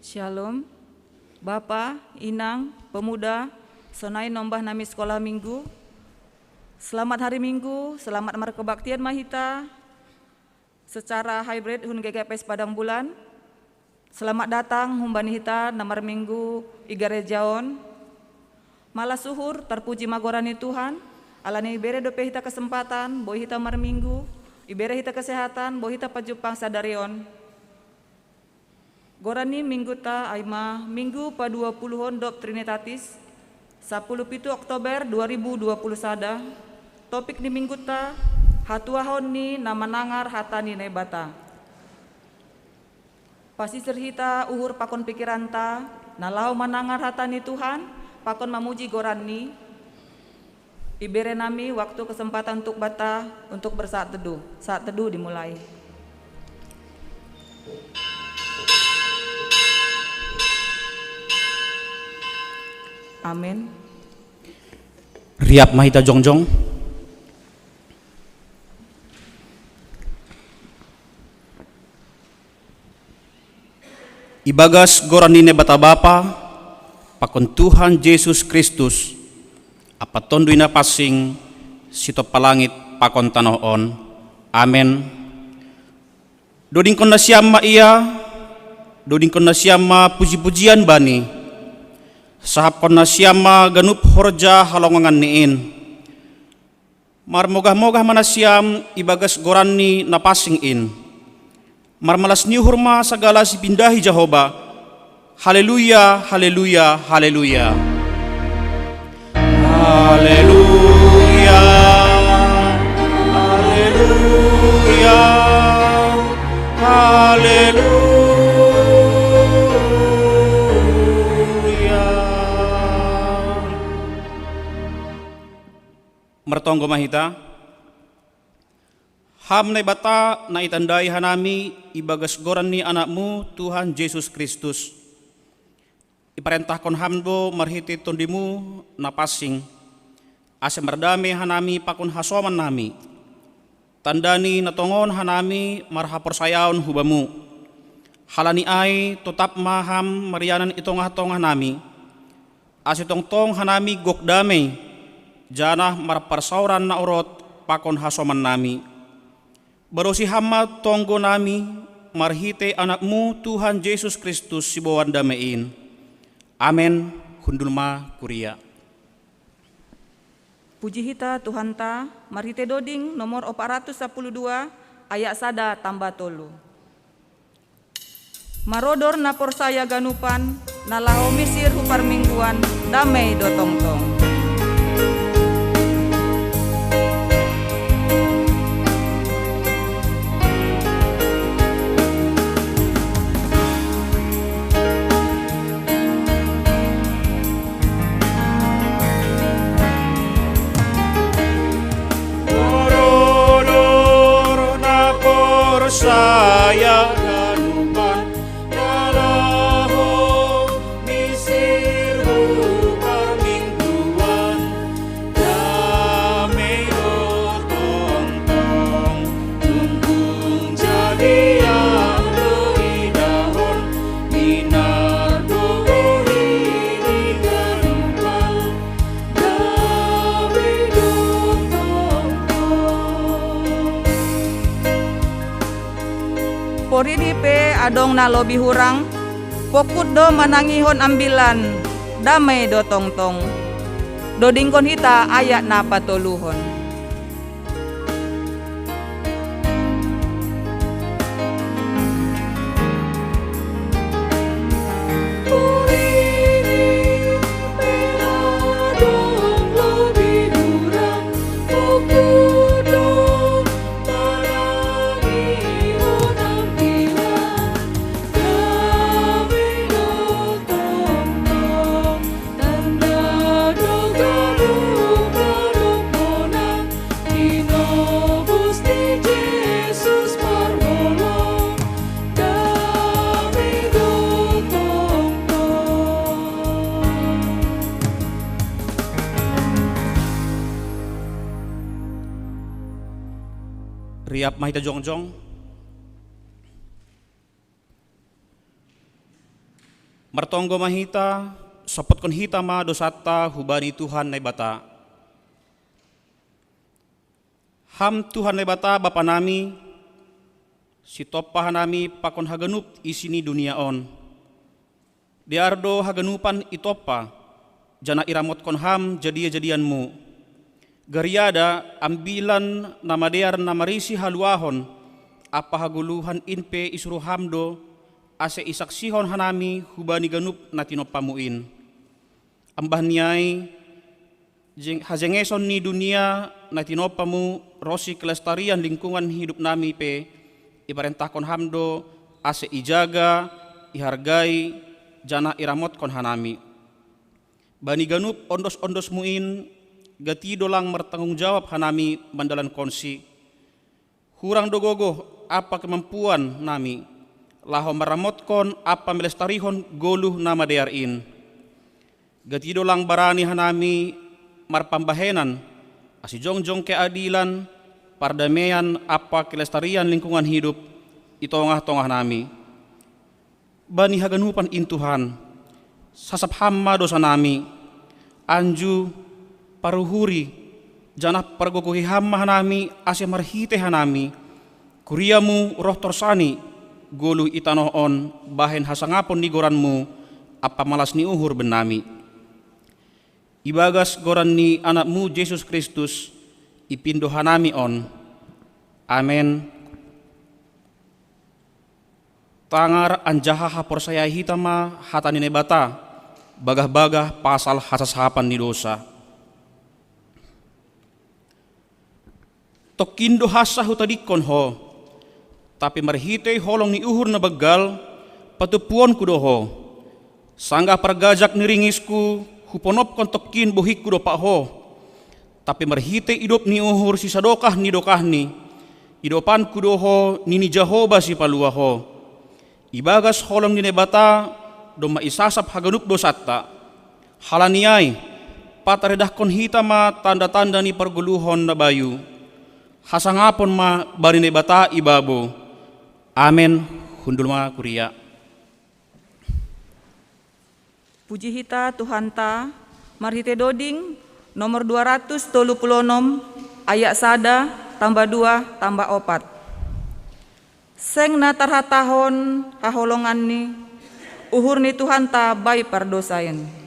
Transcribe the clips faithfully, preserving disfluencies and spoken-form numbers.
Shalom. Bapa, Inang, pemuda, sonai nombah nami sekolah minggu. Selamat hari Minggu, selamat markebaktian ma hita secara hybrid hun G K P S Padang Bulan. Selamat datang humbani hita na marminggu i gareja on. Malas uhur, terpuji ma goran ni Tuhan, alani ibere dope hita kesempatan, boi hita marminggu, ibere hita kesehatan, boi hita pajumpang sadari on. Goran ni mingguta ai ma Minggu paduapuluhon dob Trinitatis, sapuluh pitu Oktober dua ribu dua puluh sada. Topik ni mingguta, hatuahon ni na manangar hata ni Naibata. Pasisir hita uhur pakon pikiranta, na laho manangar hata ni Tuhan, pakon mamuji goran ni. Ibere nami waktu kesempatan untuk bata, untuk bersaat teduh. Saat teduh dimulai. Amin. Riap ma hita jongjong. Ibagas goran ni Naibata Bapa, pakon Tuhan Jesus Kristus, ampa Tonduy Napansing, sitompa langit pakon tanoh on. Amen. Dodingkon nasiam ma Ia, dodingkon nasiam ma puji-pujian Bani, sahapkon nasiam ma ganup horja halongangan ni in. Marmogah-mogah ma nasiam ibagas goran ni Napansing in. Marmalas ni uhur ma sagala sipindahi Jahowa. Haleluya, haleluya, haleluya. Haleluya, haleluya, haleluya. Martonggo ma hita. Ham Naibata na itandai hanami ibagas goran ni Anakmu, Tuhan Jesus Kristus. Iparentahkon Ham do marhitei Tondimu Napansing, ase mardame hanami pakon hasomannami. Tanda ni na tongon hanami marhaporsayaon hu Bamu. Halani ai totap ma Ham marianan i tongah-tongahnami, ase tongtong hanami gok damei, janah marparsaoran na orot pakon hasomannami. Barosi Ham ma tonggonami, marhitei Anakmu, Tuhan Jesus Kristus, siboan damei in. Amen. Hundul ma kuria. Puji hita Tuhanta, marhitei doding nomor opat ratus sapuluh dua, ayat sada tamba tolu. Marodor na porsaya ganupan, na laho misir hu parmingguan, damei do tongtong. Marodor na porsaya ganupan, na laho misir hu parmingguan, damei do tongtong. Tungkung jadi ado idahon, minat do boi di ganupan, damei do tongtong. Porini pe adong na lobih hurang, pongkut do manangihon ambilan, damei do tongtong. Dodingkon hita ayat na patoluhon. Riap ma hita jongjong. Martonggo ma hita, sopotkon hita ma dosanta hubani Tuhan Naibata. Ham Tuhan Naibata Bapa nami, sitompa hanami pakon haganup isi ni dunia on. Dear do haganupan itompa, janah iramotkon Ham jadia-jadianMu. Gariada ambilan na madear na marisi haluahon ampa hagoluhan in pe isuruh Ham do, ase isaksihon hanami hubani ganup na tinompaMu in. Ambah ni ai, jeng-, hajengeson ni dunia na tinompaMu ronsi kelestarian lingkungan hidup nami pe, iparentahkon Ham do, ase ijaga, ihargai, janah iramotkon hanami. Bani ganup ondos-ondosMu in, gati do lang martanggung jawab hanami mandalankonsi. Hurang do gogoh ampa kemampuan nami, laho maramotkon ampa melestarihon goluh na madear in. Gati do lang barani hanami marpambahenan, ase jongjong keadilan, pardameian ampa kelestarian lingkungan hidup i tongah-tongah nami. Bani haganupan in Tuhan, sasap Ham ma dosa nami, anju, paruhuri, janah pargogohi Ham ma hanami, ase marhitei hanami, kuriaMu roh torsani, goluh i tanoh on, bahen hasangapon ni goranMu, ampa malas ni uhur bennami. Ibagas goran ni AnakMu Jesus Kristus, ipindo hanami on. Amen. Tangar anjaha haporsayai hita ma hata ni Naibata, bagah-bagah pasal hasasapan ni dosa. Tongkin do hansa hutadingkon ho, tapi marhitei holong ni uhur na banggal, patumpuonku do ho. Sanggah pargajak ni ringisku, huponopkon tongkin bohingku dompak ho. Tapi marhitei idop ni uhur sisadokah ni dokahni, idopanku do ho nini Jahowa Sipaluah ho. Ibagas holong ni Naibata, domma isasap haganup dosanta. Halani ai, pataridahkon hita ma tanda-tanda ni pargoluhon na bayu. Hasangapon ma bani Naibata i babo. Amen. Hundul ma kuria. Puji hita Tuhanta, marhitei doding nomor dua ratus tolu puluh onom, ayat sada, tambah dua, tambah opat. Seng na tarhatahon haholonganni, uhur ni Tuhanta bai pardosaen.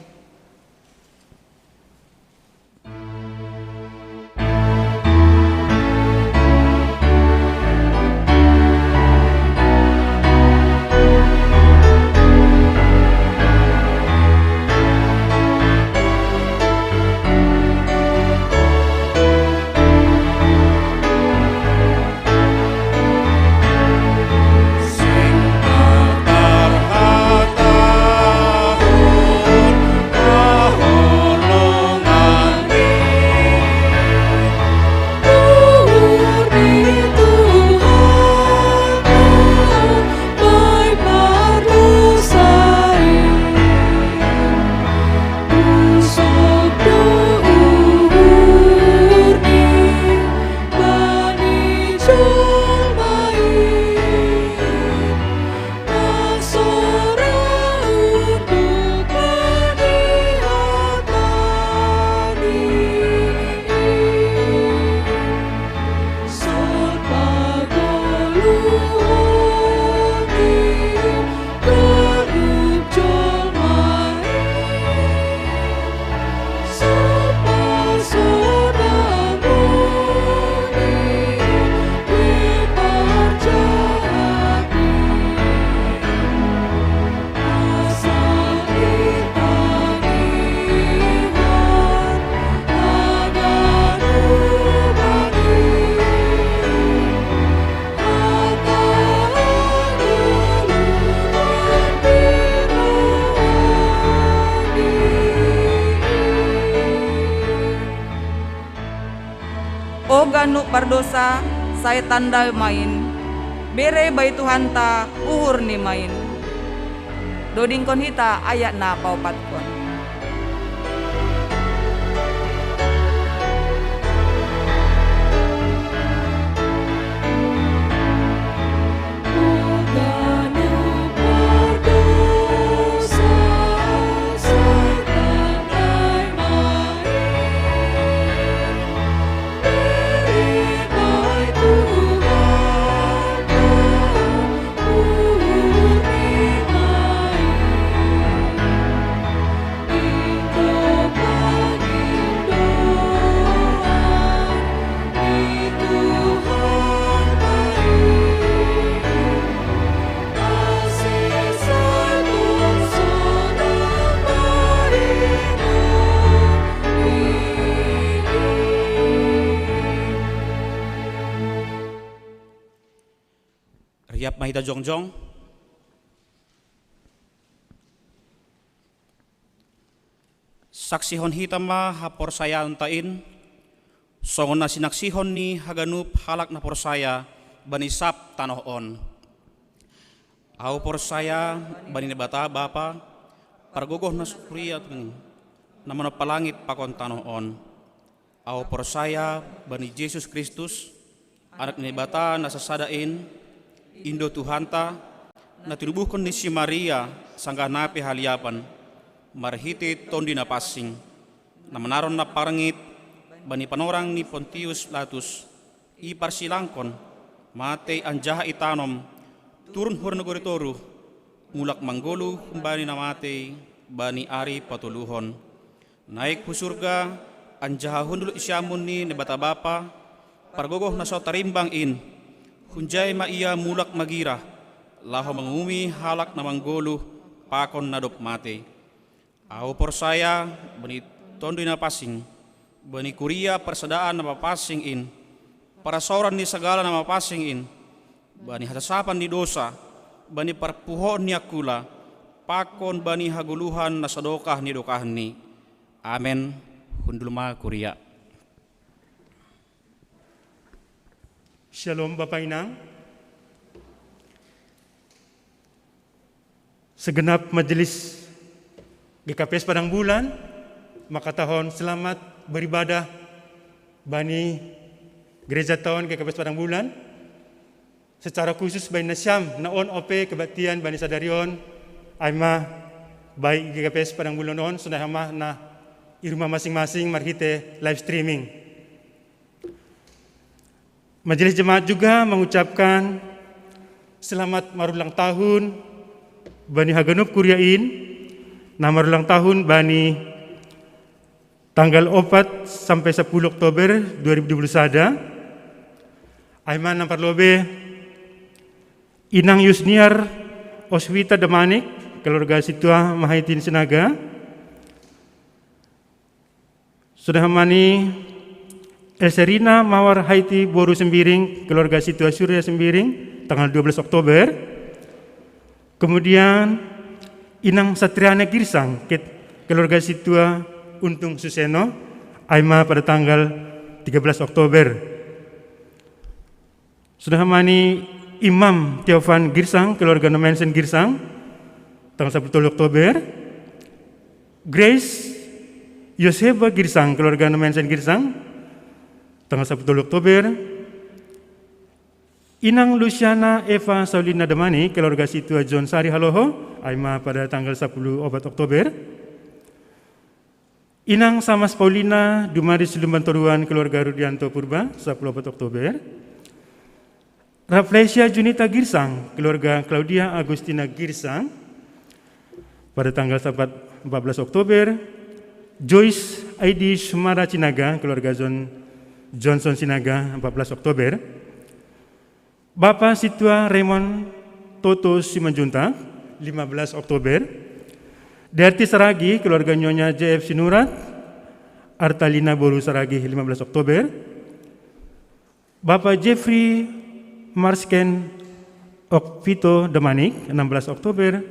O ganup pardosa, sai tandai ma in, bere bai Tuhanta uhur ni ma in. Dodingkon hita ayat na paopatkon. Hita jongjong. Saksihon hita ma haporsayaonta in, songon na sinaksihon ni haganup halak na porsaya bani sab tanoh on. Ahu porsaya bani Naibata Bapa, pargogoh na huria, na manompa langit pakon tanoh on. Ahu porsaya bani Jesus Kristus, Anak ni Naibata na sasada in, Indo Tuhanta, na tinubuhkon ni si Maria sanggah na pe haliapan, marhite Tonduy Napansing, na manaron na parngit bani panorang ni Pontius Pilatus, iparsilangkon, matei anjaha itanom, turun huria nagori toruh, mulak manggoluh humbani na matei bani ari patoluhon. Naik hu surga, anjaha hundul i siamun ni Naibata Bapa, pargogoh na so tarimbang in, hunjai ma ia mulak magira, laho mangumumi halak na manggoluh pakon na dob matei. Ahu porsaya bani Tonduy Napansing, bani kuria parsadaan na mapansing in, parasoran ni sagala na mapansing in, bani hasasapan ni dosa, bani parpuhoon ni angkula, pakon bani hagoluhan na sadokah ni dokahni. Amen. Hundul ma kuria. Shalom Bapa Inang. Segenap majelis G K P S Padang Bulan mangkatahon selamat beribadah bani gereja toun G K P S Padang Bulan. Secara khusus bani nasiam na on ope kebaktian bani sadari on, ai ma baik G K P S Padang Bulan on, sonai homa na i rumah masing-masing marhite live streaming. Majelis jemaat juga mengucapkan selamat marulang tahun bani haganup kuria in, na marulang tahun bani tanggal opat sampai sepuluh Oktober dua ribu dua puluh sada. Ai ma na parlobei Inang Yusniar Oswita Damanik, keluarga sintua Mahaitin Sinaga. Sonai homa ni Elserina Mawar Haiti boru Sembiring, keluarga sintua Surya Sembiring, tanggal dua belas Oktober. Kemudian Inang Satriana Girsang, ke-, keluarga sintua Untung Suseno, ai ma pada tanggal tiga belas Oktober. Sonai homa ni Imam Theofan Girsang, keluarga Nomensen Girsang, tanggal sepuluh Oktober. Grace Yoseba Girsang, keluarga Nomensen Girsang, tanggal sepuluh Oktober. Inang Luciana Eva Saulina Damani, keluarga sintua John Sari Haloho, ai ma pada tanggal sepuluh opat Oktober. Inang Samas Paulina Dumaris Lumban Toruan, keluarga Rudianto Purba, sepuluh opat Oktober. Rafflesia Junita Girsang, keluarga Claudia Agustina Girsang, pada tanggal empat belas Oktober. Joyce Aidi Sumara Sinaga, keluarga John, Johnson Sinaga, empat belas Oktober. Bapa sintua Raymond Toto Simanjuntak, lima belas Oktober. Derti Saragi, keluarga Nyonya J F Sinurat, Artalina boru Saragi, lima belas Oktober. Bapa Jeffrey Marsken Okvito Damanik, enam belas Oktober.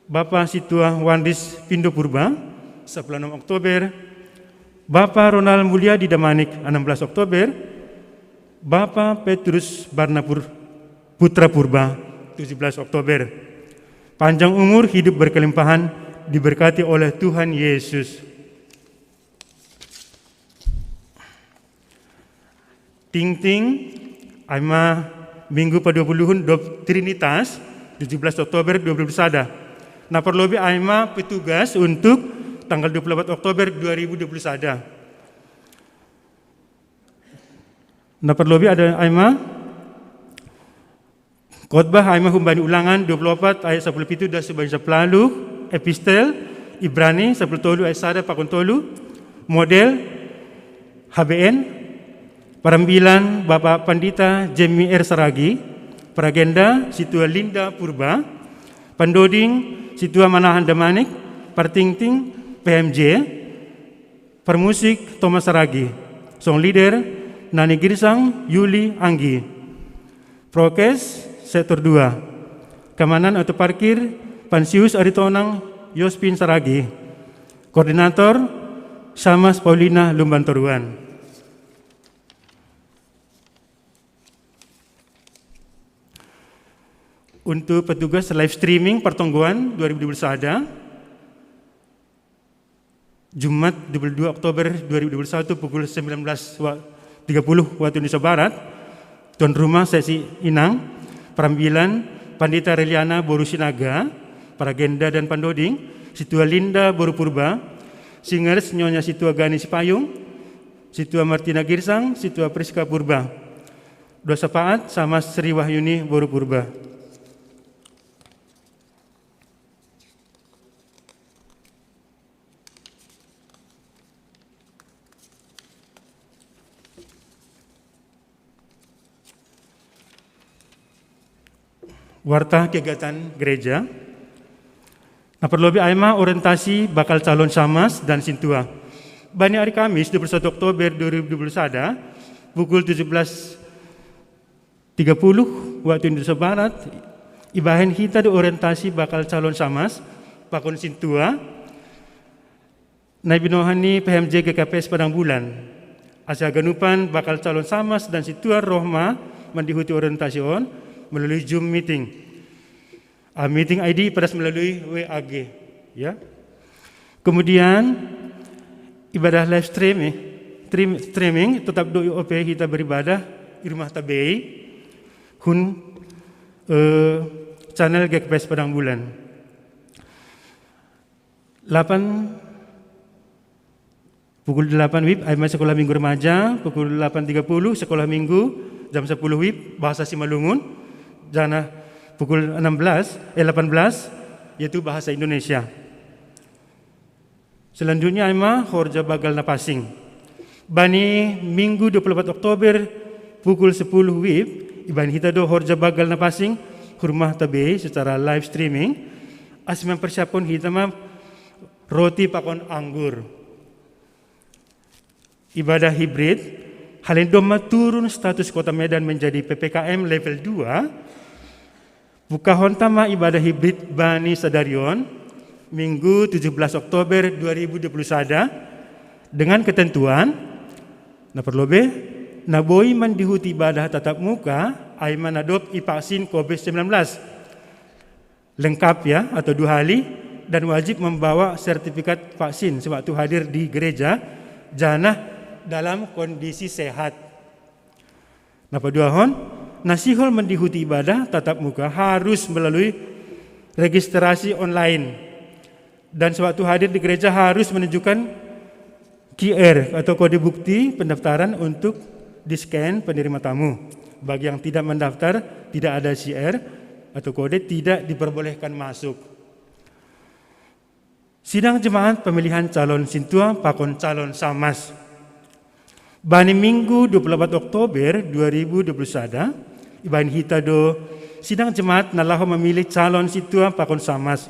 Bapa sintua Wandis Pindo Purba, sepuluh enam Oktober. Bapa Ronald Mulyadi Damanik, enam belas Oktober. Bapa Petrus Barnapur Putra Purba, tujuh belas Oktober. Panjang umur, hidup berkelimpahan, diberkati oleh Tuhan Yesus. Tingting, ai ma Minggu padua puluhon dob Trinitas, tujuh belas Oktober dua ribu dua puluh sada. Na parlobei ai ma petugas untuk tanggal dua puluh empat Oktober dua ribu dua puluh sada. Na parlobei ada ai ma Khotbah ai ma humbani Ulangan dua puluh opat ayat sapuluh pitu das humbani sapuluh ualu, epistel Ibrani sapuluh tolu ayat sada pakon tolu, model H B N, parambilan Bapak Pandita Jemmy R Saragi, paragenda sintua Linda Purba, pandoding sintua Manahan Damanik, partingting P M J, parmusik Thomas Saragi, song leader Nani Girsang Yuli Anggi. Prokes, Sektor dua. Keamanan atau parkir, Pansius Aritonang, Yospin Saragi. Koordinator, Samas Paulina Lumbantoruan. Untuk petugas live streaming pertonggoan dua ribu dua puluh satu, Jumat dua puluh dua Oktober dua ribu dua puluh satu pukul sembilan belas wa-, tiga puluh waktu Indonesia Barat, tuan rumah sesi inang, perambilan Pandita Reliana Boru Sinaga, Paragenda dan Pandoding, Situa Linda Boru Purba, singers Nyonya Situa Gani Sipayung, Situa Martina Girsang, Situa Priska Purba. Doa syafaat sama Sri Wahyuni Boru Purba. Warta kegiatan gereja. Nah, perlobi aima orientasi bakal calon samas dan sintua. Bani hari Kamis dua puluh satu Oktober dua ribu dua puluh satu, pukul tujuh belas tiga puluh waktu Indonesia Barat, ibahen hita do orientasi bakal calon samas, pakon sintua, nai binohan ni P H M J G K P S Padang Bulan. Asa ganupan bakal calon samas dan sintua roh ma mandihuti orientasi on melalui Zoom meeting. Ah, meeting I D padas melalui W A G, ya. Kemudian ibadah live streaming, stream-, streaming tetap do I O P hita beribadah di rumah tabei, hun, eh, channel G K P S Padang Bulan. Delapan, pukul delapan wib, aima sekolah minggu remaja, pukul delapan tiga puluh sekolah minggu, jam sepuluh wib, bahasa Simalungun, janah pukul enam belas, eh, delapan belas, yaitu bahasa Indonesia. Selanjutnya aima horja bagal na pasing. Bani Minggu dua puluh empat Oktober pukul sepuluh wib, ibahen hita do horja bagal na pasing, rumah tabei secara live streaming, asa mempersiapkan hita ma roti pakon anggur. Ibadah hibrid, hal ni domma turun status Kota Medan menjadi P P K M level dua, bukahon ta ma ibadah hibrid bani sadari on, Minggu tujuh belas Oktober dua ribu dua puluh satu, dengan ketentuan, na perlobi, na boi mandihuti ibadah tatap muka, aima na dob ipaksin covid sembilan belas. Lengkap ya, atau dua hali, dan wajib membawa sertifikat vaksin sewaktu hadir di gereja, janah dalam kondisi sehat. Na paduahon, na sihol mandihuti ibadah tatap muka harus melalui registrasi online. Dan sewaktu hadir di gereja harus menunjukkan Q R atau kode bukti pendaftaran untuk di-scan penerima tamu. Bagi yang tidak mendaftar, tidak ada Q R atau kode, tidak diperbolehkan masuk. Sidang jemaat pemilihan calon sintua pakon calon samas. Bani Minggu dua puluh empat Oktober dua ribu dua puluh satu, ibahen hita do sidang jemaat na laho memilih calon sintua pakon samas.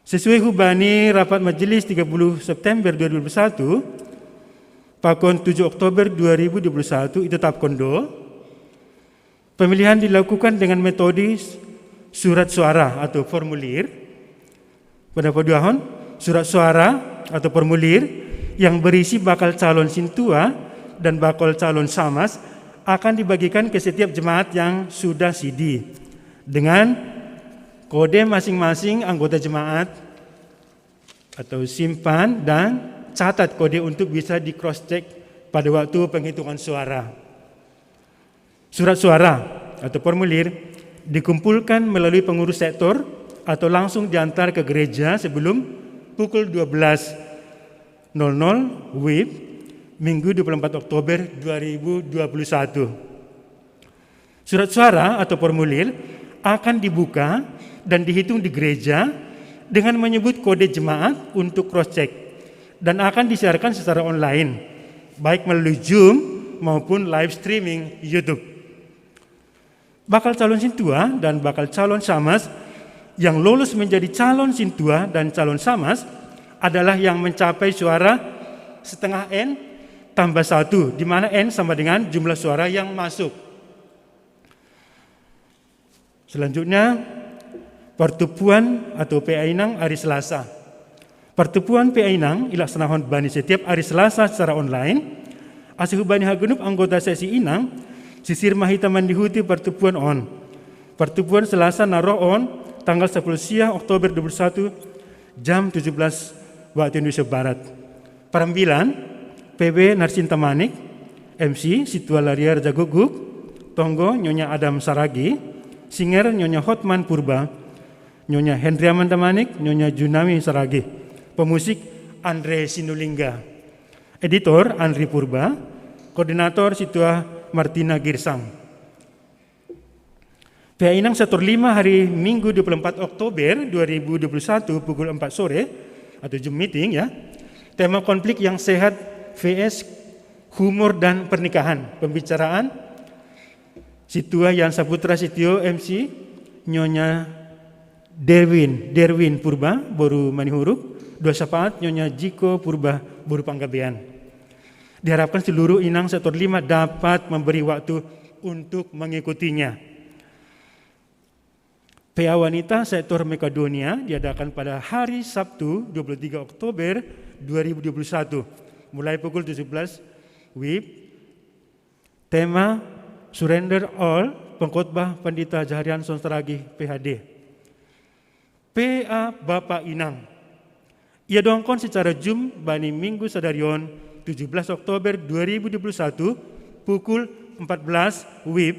Sesuai hubani rapat majelis tiga puluh September dua ribu dua puluh satu, pakon tujuh Oktober dua ribu dua puluh satu, itetapkon do, pemilihan dilakukan dengan metode surat suara atau formulir. Pada paduahon, surat suara atau formulir yang berisi bakal calon sintua dan bakal calon samas akan dibagikan ke setiap jemaat yang sudah sidi dengan kode masing-masing anggota jemaat atau simpan dan catat kode untuk bisa di-cross check pada waktu penghitungan suara. Surat suara atau formulir dikumpulkan melalui pengurus sektor atau langsung diantar ke gereja sebelum pukul dua belas nol nol wib, Minggu dua puluh empat Oktober dua ribu dua puluh satu. Surat suara atau formulir akan dibuka dan dihitung di gereja dengan menyebut kode jemaat untuk cross check dan akan disiarkan secara online, baik melalui Zoom maupun live streaming YouTube. Bakal calon sintua dan bakal calon samas yang lolos menjadi calon sintua dan calon samas adalah yang mencapai suara setengah N tambah satu, di mana N sama dengan jumlah suara yang masuk. Selanjutnya, pertubuhan atau P A Inang hari Selasa. Pertubuhan P A Inang ilaksanahon bani setiap hari Selasa secara online. Asa hubani haganup anggota seksi Inang, sirsir ma hita mandihuti pertubuhan on. Pertubuhan Selasa na roh on tanggal sepuluh siah Oktober dua puluh satu jam tujuh belas waktu Indonesia Barat. Parambilan, P B Narsinta Manik, M C Situa Lariar Jaguguk, Tonggo Nyonya Adam Saragi, Singer Nyonya Hotman Purba, Nyonya Hendriaman Damanik, Nyonya Junami Saragi, pemusik Andre Sinulingga, editor Andri Purba, koordinator Situa Martina Girsang. P A Inang sektor lima hari Minggu dua puluh empat Oktober dua ribu dua puluh satu pukul empat sore atau Zoom meeting ya. Tema konflik yang sehat V S humor dan pernikahan. Pembicaraan Situa Yan Saputra Sitio M C, Nyonya Derwin, Derwin Purba, boru Manihuruk, dua syafaat Nyonya Jiko Purba, boru Panggabean. Diharapkan seluruh Inang sektor lima dapat memberi waktu untuk mengikutinya. P A Wanita Sektor Makedonia diadakan pada hari Sabtu dua puluh tiga Oktober dua ribu dua puluh satu, mulai pukul tujuh belas W I B. Tema Surrender All, pengkhotbah Pandita Jaharian Sonsragi P H D. P A Bapa Inang. Ia dongkon secara Zoom bani Minggu sadari on tujuh belas Oktober dua ribu dua puluh satu pukul empat belas W I B,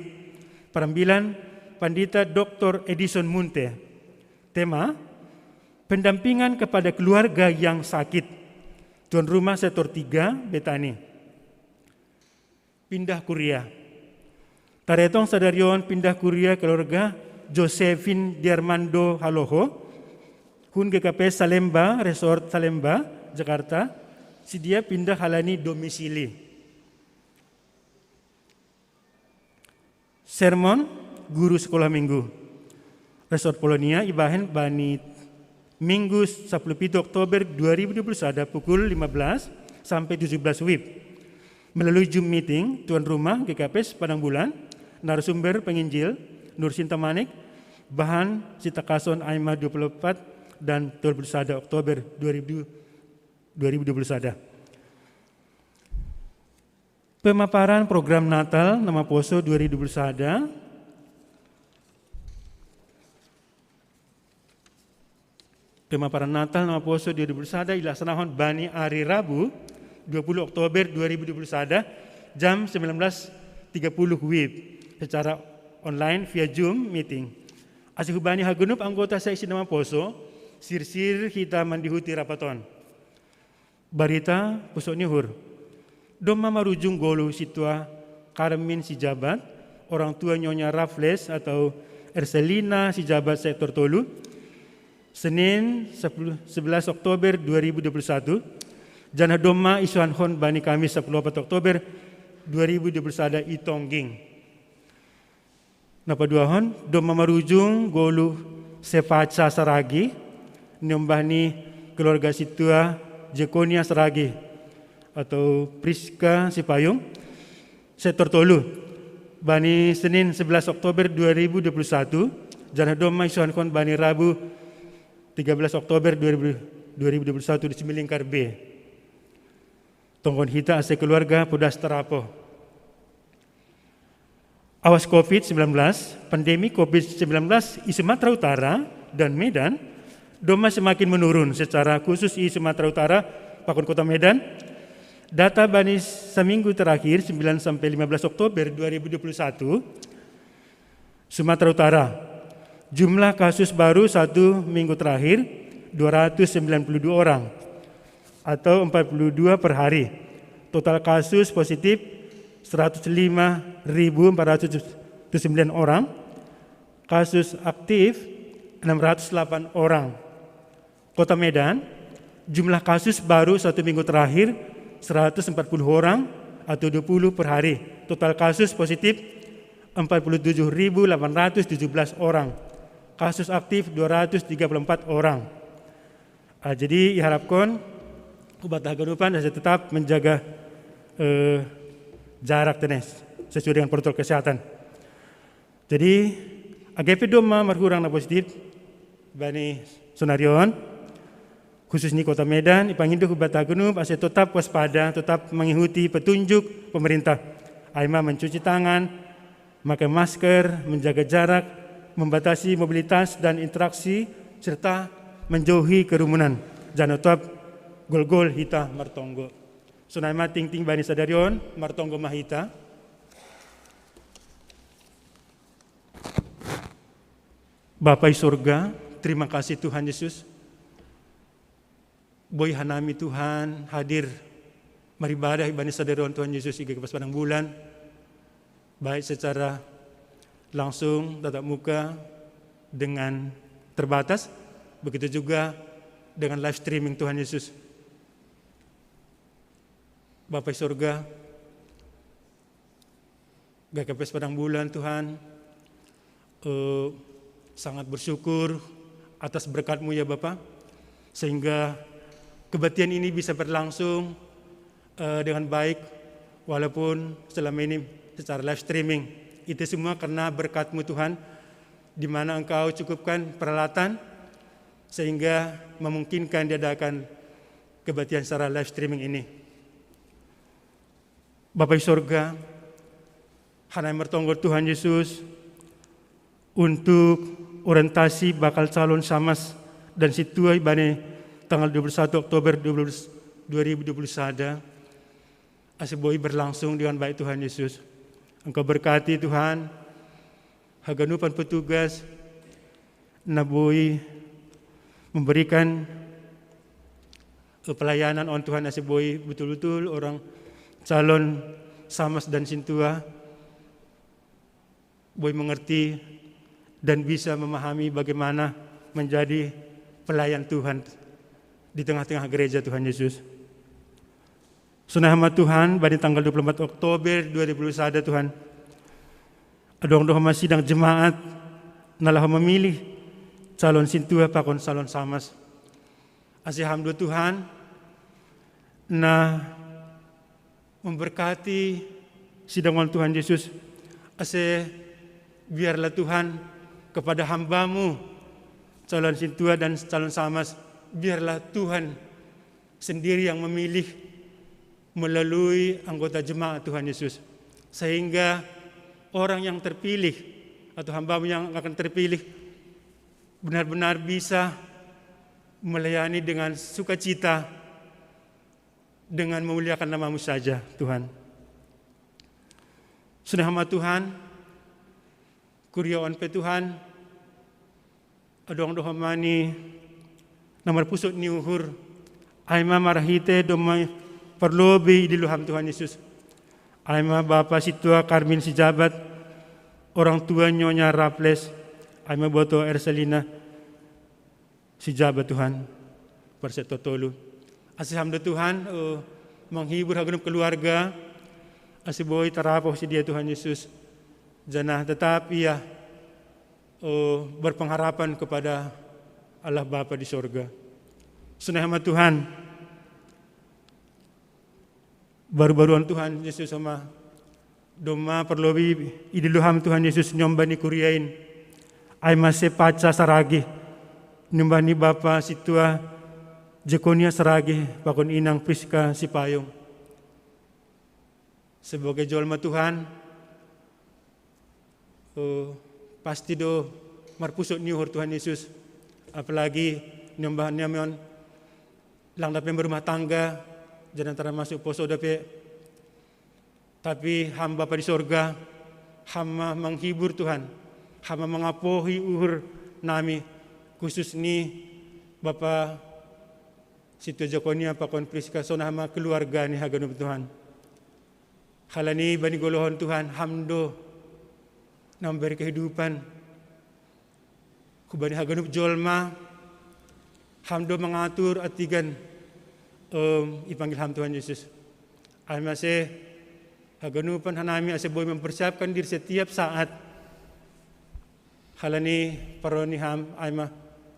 parambilan Pandita Doktor Edison Munte. Tema, pendampingan kepada keluarga yang sakit. Tuan rumah sektor tiga, Betani. Pindah kuria. Taretong sadari on pindah kuria keluarga Josephine Diarmando Haloho, hun G K P Salemba, Resort Salemba, Jakarta, sidia pindah halani domisili. Sermon guru sekolah minggu. Resort Polonia ibahen bani Minggu sepuluh pitu Oktober dua ribu dua puluh satu pukul lima belas sampai tujuh belas W I B. Melalui Zoom meeting, tuan rumah G K P S Padang Bulan, narasumber penginjil, Nur Sinta Manik, bahan sitakason Aima dua puluh empat dan dua puluh satu Oktober dua ribu, dua ribu dua puluh satu. Pemaparan program Natal nama poso dua ribu dua puluh satu. Pemaparan Natal nama poso dua ribu dua puluh satu ilaksanahon bani hari Rabu dua puluh Oktober dua ribu dua puluh satu jam sembilan belas tiga puluh W I B secara online via Zoom meeting. Asa hubani haganup anggota seksi nama poso, sirsir hita mandihuti rapat on. Barita pusok ni uhur. Domma marujung goluh Situa Karmin Sijabat, orang tua Nyonya Raffles atau Erselina Sijabat sektor tolu, Senin sepuluh, sebelas Oktober dua ribu dua puluh satu, janah domma isuanhon bani Kamis sepuluh opat Oktober dua ribu dua puluh satu i Tongging. Napaduahon, domma marujung goluh Sepaca Saragi, niombah ni keluarga Situa Jekonia Saragi atau Priska Sipayung, sektor tolu, bani Senin sebelas Oktober dua ribu dua puluh satu, janah domma isuanhon bani Rabu tiga belas Oktober dua ribu, dua ribu dua puluh satu di Similingkar B. Tonggon hita ase keluarga podas tarapoh. Awas covid sembilan belas, pandemi covid sembilan belas i Sumatera Utara dan Medan domma semakin menurun, secara khusus i Sumatera Utara pakon Kota Medan. Data bani saminggu terakhir sembilan sampai lima belas Oktober dua ribu dua puluh satu, Sumatera Utara, jumlah kasus baru satu minggu terakhir dua ratus sembilan puluh dua orang atau empat puluh dua per hari. Total kasus positif seratus lima ribu empat ratus sembilan orang, kasus aktif enam ratus delapan orang. Kota Medan, jumlah kasus baru satu minggu terakhir seratus empat puluh orang atau dua puluh per hari. Total kasus positif empat puluh tujuh ribu delapan ratus tujuh belas orang. Kasus aktif dua ratus tiga puluh empat orang. Ah, jadi diharapkan ubat haganupan tetap menjaga, eh, jarak tenes sesuai dengan protokol kesehatan. Jadi, Age pe domma marhurang na positif bani sonari on, khusus ni Kota Medan, ipangindo hubata ganup ase tetap waspada, tetap mengikuti petunjuk pemerintah. Ai ma mencuci tangan, memakai masker, menjaga jarak, membatasi mobilitas dan interaksi, serta menjauhi kerumunan. Jangan tetap gol-gol hita martonggo. Sonai ma tingting bani sadari on, martonggo ma hita. Bapa i sorga, terima kasih Tuhan Yesus. Boi hanami Tuhan hadir maribadah ibani sadari on Tuhan Yesus iga pas padang bulan, baik secara langsung tatap muka dengan terbatas, begitu juga dengan live streaming Tuhan Yesus. Bapa i sorga, G K P S Padang Bulan Tuhan, eh, sangat bersyukur atas berkat-Mu ya Bapa, sehingga kebaktian ini bisa berlangsung eh, dengan baik, walaupun selama ini secara live streaming. Itu semua karena berkat-Mu Tuhan, di mana Engkau cukupkan peralatan sehingga memungkinkan diadakan kebaktian secara live streaming ini. Bapa i sorga, hanami martonggo Tuhan Yesus untuk orientasi bakal calon samas dan sintua ibani tanggal dua puluh satu Oktober dua ribu dua puluh sada, ase boi berlangsung dengan baik Tuhan Yesus. Engkau berkati Tuhan, haganupan petugas, na boi memberikan eh, pelayanan on Tuhan ase boi betul-betul orang calon samas dan sintua boi mengerti dan bisa memahami bagaimana menjadi pelayan Tuhan di tengah-tengah gereja Tuhan Yesus. Sonai ma Tuhan, bani tanggal dua puluh empat Oktober dua ribu dua puluh sada Tuhan, adong do homa sidang jemaat na laho memilih calon sintua pakon calon samas. Ase Ham do Tuhan na memberkati sidang on Tuhan Yesus. Ase biarlah Tuhan kepada hamba-Mu, calon sintua dan calon samas, biarlah Tuhan sendiri yang memilih melalui anggota jemaat Tuhan Yesus. Sehingga orang yang terpilih atau hamba-Mu yang akan terpilih benar-benar bisa melayani dengan sukacita, dengan memuliakan nama-Mu saja, Tuhan. Sonai ma Tuhan, kuria on pe Tuhan, adong do homa ni na marpusot ni uhur, ai ma marhite domma parlobei i dilo Ham Tuhan Yesus. Ai ma Bapa Sintua Karmin Sijabat, orang tua Nyonya Raffles, ai ma Boto Erselina Sijabat Tuhan, parsektor tolu. Ase Ham do Tuhan, eh, menghibur haganup keluarga, ase boi tarapoh si dia Tuhan Yesus. Janah tetap ia, eh, berpengharapan kepada Allah Bapa di sorga. Sonai ma Tuhan, baru-baru on Tuhan Yesus homa, domma parlobei i dilo Ham Tuhan Yesus niomba ni kuria in. Ai ma se paca saragi, niomba ni Bapa Sintua Jekonia Saragi pakon Inang Priska Sipayung. Sebagai jolma Tuhan, eh, pasti do marpusot ni uhur Tuhan Yesus. Apalagi niomba nami on, lang dope berumah tangga, janah termasuk poso dope. Tapi Ham Bapa di sorga, Ham ma menghibur Tuhan, Ham ma mengapohi uhur nami, khusus ni Bapa Sintua Jekonia pakon Priska, sonai ma keluarga ni haganup Tuhan. Halani bani goluhon Tuhan, Ham do na memberi kehidupan hubani haganup jolma, Ham do mengatur antigan, em, ipanggil Ham Tuhan Yesus. Ai ma se haganupan hanami ase boi mempersiapkan diri setiap saat. Halani parroh ni Ham, ai ma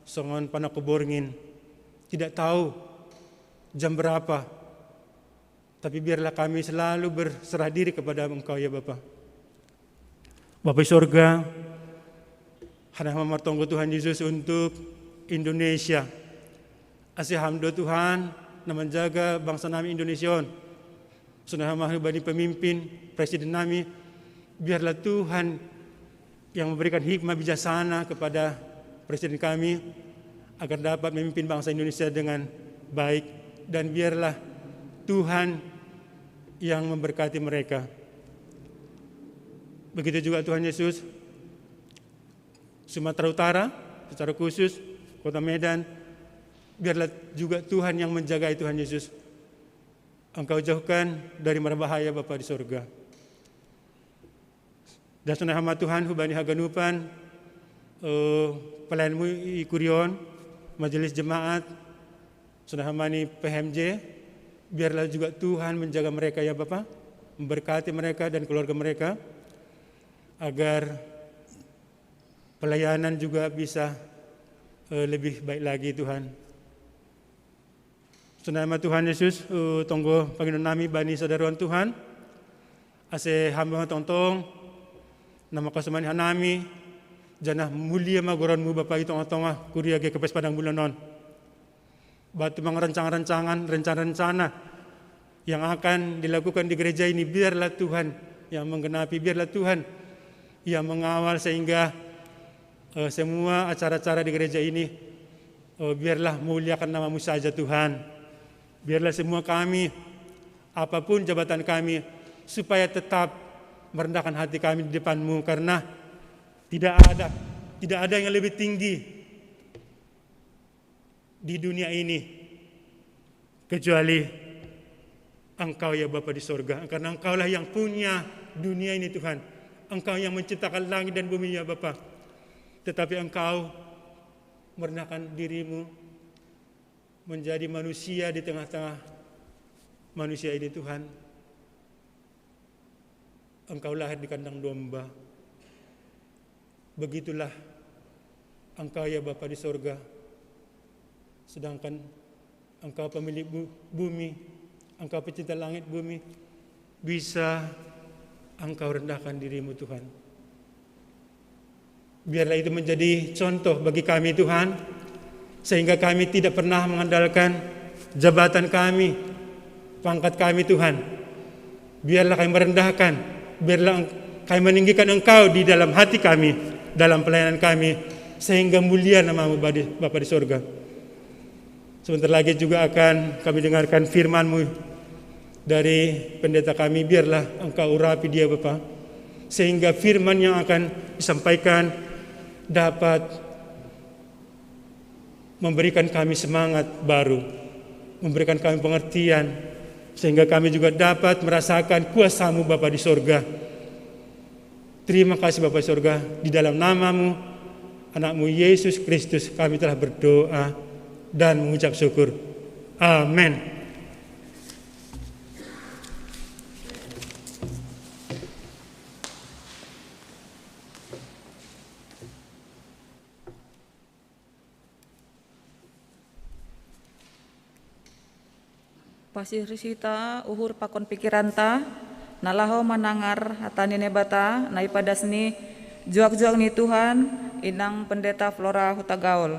songon panangko borngin, tidak tahu jam berapa, tapi biarlah kami selalu berserah diri kepada Engkau ya Bapa. Bapa i sorga, Karena mamartonggo Tuhan Yesus untuk Indonesia. Ase hamdo Tuhan, na manjaga bangsa nami Indonesia on. Sonai hama hubani pemimpin, presiden nami, biarlah Tuhan yang memberikan hikmah bijaksana kepada presiden kami, agar dapat memimpin bangsa Indonesia dengan baik, dan biarlah Tuhan yang memberkati mereka. Begitu juga Tuhan Yesus, Sumatera Utara, secara khusus Kota Medan, biarlah juga Tuhan yang menjagai Tuhan Yesus. Engkau jauhkan dari mara bahaya Bapa di sorga. Dan sonai hama Tuhan hubani haganupan, eh, pelayanmu i kuria on, majelis jemaat, sonai hama ni P H M J, biarlah juga Tuhan menjaga mereka ya Bapa, memberkati mereka dan keluarga mereka, agar pelayanan juga bisa, eh, lebih baik lagi Tuhan. Sonai ma Tuhan Yesus, eh, tonggo panginon nami bani sadari on Tuhan, ase hamba ma tongtong, na mangkasomani hanami, janah mulia ma goranmu Bapa i tongah-tongah kuria G K P S Padang Bulan on. Batu mangrancangan-rancangan, rencana-rencana yang akan dilakukan di gereja ini, biarlah Tuhan yang menggenapi, biarlah Tuhan yang mengawal sehingga, eh, semua acara-acara di gereja ini, eh, biarlah memuliakan nama-Mu saja Tuhan. Biarlah semua kami, apapun jabatan kami, supaya tetap merendahkan hati kami di depan-Mu, karena tidak ada, tidak ada yang lebih tinggi di dunia ini kecuali Engkau ya Bapa di sorga, karena Engkaulah yang punya dunia ini Tuhan. Engkau yang menciptakan langit dan bumi ya Bapa. Tetapi Engkau merendahkan diri-Mu menjadi manusia di tengah-tengah manusia ini Tuhan. Engkau lahir di kandang domba. Begitulah Engkau ya Bapa di sorga. Sedangkan Engkau pemilik bu-, bumi, Engkau pecinta langit bumi, bisa Engkau rendahkan diri-Mu Tuhan. Biarlah itu menjadi contoh bagi kami Tuhan, sehingga kami tidak pernah mengandalkan jabatan kami, pangkat kami Tuhan. Biarlah kami merendahkan, biarlah eng-, kami meninggikan Engkau di dalam hati kami, dalam pelayanan kami, sehingga mulia nama-Mu Badi-, Bapa di sorga. Sebentar lagi juga akan kami dengarkan firman-Mu dari pendeta kami, biarlah Engkau urapi dia Bapa, sehingga firman yang akan disampaikan dapat memberikan kami semangat baru, memberikan kami pengertian, sehingga kami juga dapat merasakan kuasa-Mu Bapa di sorga. Terima kasih Bapa di sorga, di dalam nama-Mu, Anak-Mu Yesus Kristus kami telah berdoa dan mengucap syukur. Amin. Pasirita uhur pakon pikiranta, na laho manangar hata ni Naibata, na ipadas ni juak-juak ni Tuhan, inang Pendeta Flora Hutagaol.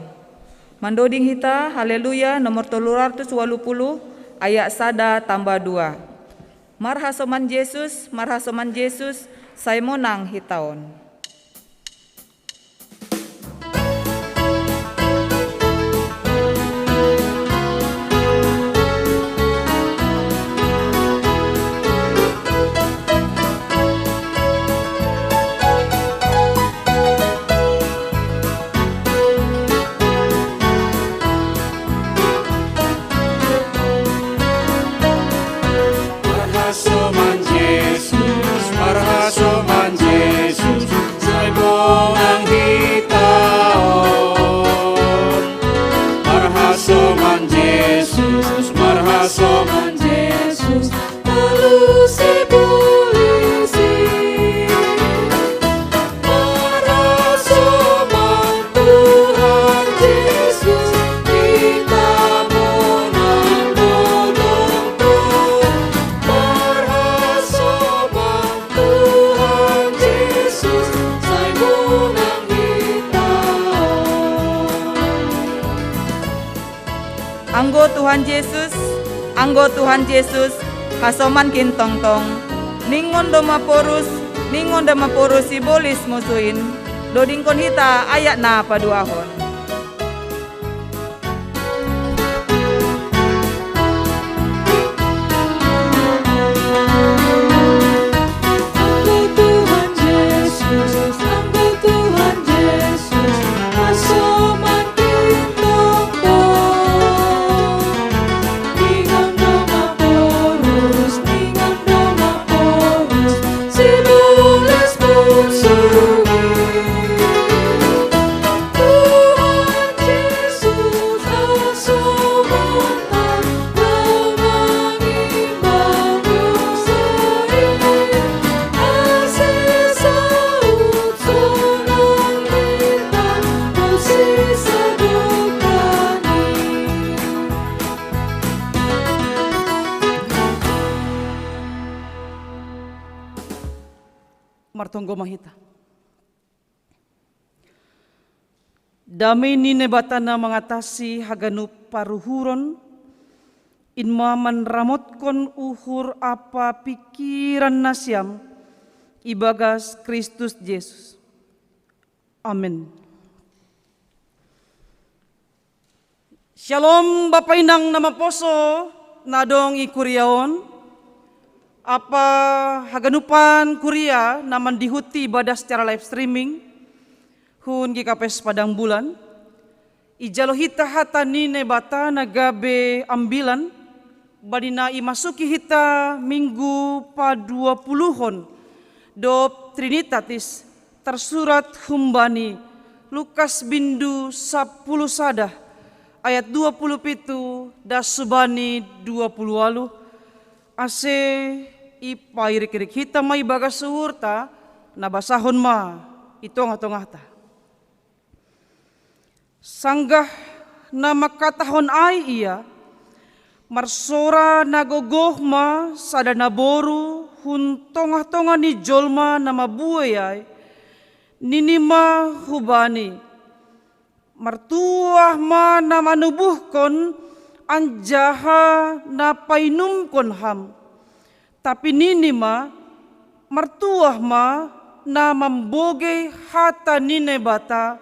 Mandoding hita, Haleluya, nomor tolu ratus walu puluh, ayat sada tambah dua. Marhasoman Jesus, marhasoman Jesus, sai monang hita on. Marhasoman Jesus, marhasoman Jesus, Anggo Tuhan Jesus, anggo Tuhan Jesus, hasoman kin tongtong. Ningon do maporus, ningon do maporus sibolis musuin, dodingkon hita ayat na paduahon. Anggo Tuhan Jesus, anggo Tuhan Jesus, aso makin tongtong. Ningon do maporus, ningon do maporus, sibolis musuin. Tuhan Jesus, aso makin Martonggo ma hita. Dame ni Naibata na mangatasi haganup paruhuron, in ma manramotkon uhur ampa pingkiran nasiam ibagas Kristus Jesus. Amen. Syalom, Bapa Inang na maposo na adong i kuria on, ampa haganupan kuria na mandihuti ibadah secara live streaming hun G K P S Padang Bulan. Ijalo hita hata ni Naibata na gabe ambilan, bani na imasuki hita minggu paduapuluhon dohot Trinitatis, tarsurat humbani Lukas bindu sampulu sada, ayat dua puluh pitu das subani dua puluh ualuh, ase ipairik-irik hita ma ibagas uhurta, na basahon ma i tongah-tongahta. Sanggah na mangkatahon ai ia, marsora na gogoh ma sada naboru hun tongah-tongah ni jolma na mabuei ai, nini ma hubani: Martuah ma na manubuhkon anjaha na painumkon ham. Tapi nini ma: Martuah ma na mambogei hata ni Naibata,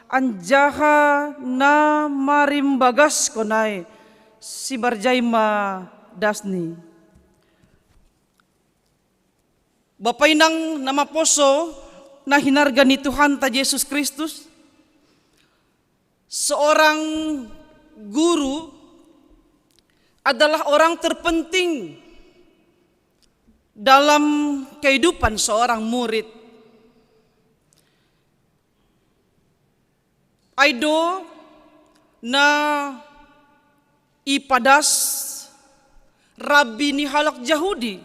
anjaha na marimbagaskon ai. Sibarjai ma dasni. Bapa Inang na maposo na hinarga ni Tuhanta Jesus Kristus, seorang guru adalah orang terpenting dalam kehidupan seorang murid. Ai do na ipadas rabbi ni halak Jahudi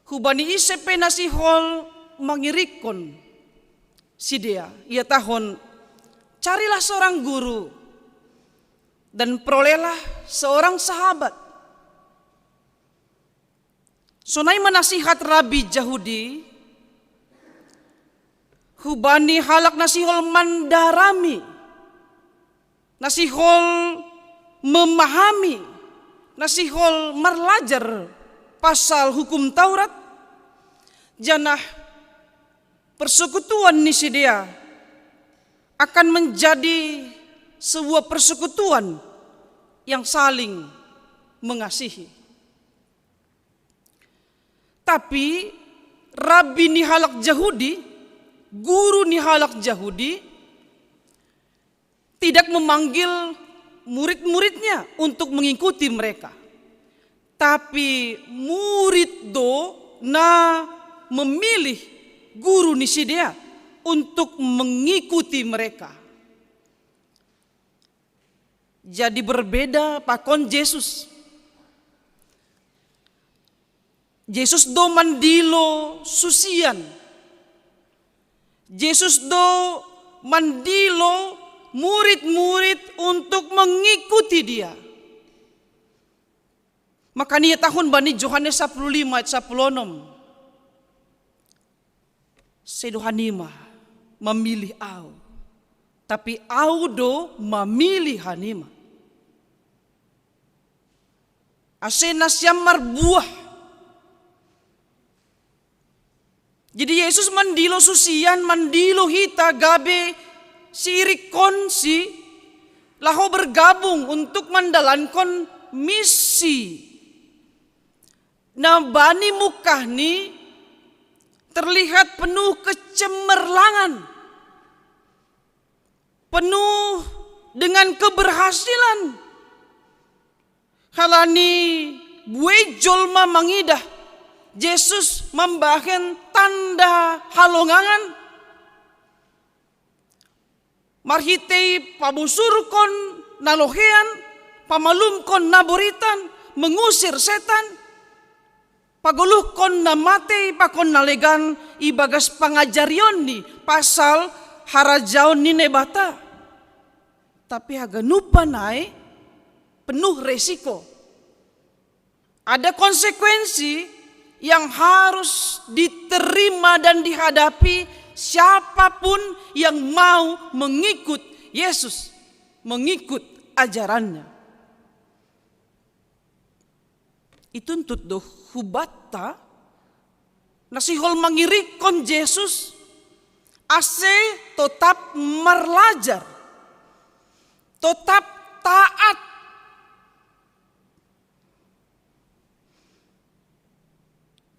hubani ise pe na sihol mangirikkon sidea, ihatahon: Carilah seorang guru dan perolehlah seorang sahabat. Sonai ma nasihat rabbi Jahudi hubani halak na sihol mandarami, na sihol memahami, na sihol marlajar pasal Hukum Taurat, janah persekutuan ni sidea akan menjadi sebuah persekutuan yang saling mengasihi. Tapi rabbi ni halak Jahudi, guru ni halak Jahudi, tidak memanggil murid-muridnya untuk mengikuti mereka. Tapi murid do na memilih guru ni sidea untuk mengikuti mereka. Jadi berbeda pakon Jesus. Jesus do mandilo susian. Jesus do mandilo murid-murid untuk mengikuti dia. Makana ihatahon bani Johannes sapuluh lima ayat sapuluh onom: Sedo hanima mamilih Ahu, tapi Ahu do mamilih hanima. Asena siam marbuah. Jadi Yesus mandilo susian, mandilo hita gabe siirikkonsi laho bergabung untuk mandalankon misi. Na bani mukahni terlihat penuh kecemerlangan, penuh dengan keberhasilan. Halani buei jolma mangidah Yesus mambahen tanda halongangan, marhitei pabusurkon na lohean, pamalumkon na boritan, mengusir setan, pagoluhkon na matei pakon na legan ibagas pangajarionni pasal harajaon ni Naibata. Tapi haganupan ai penuh resiko. Ada konsekuensi yang harus diterima dan dihadapi siapapun yang mau mengikut Yesus, mengikut ajarannya. Ituntut do hubatta na sihol mangirikkon Jesus, ase totap marlajar, totap taat,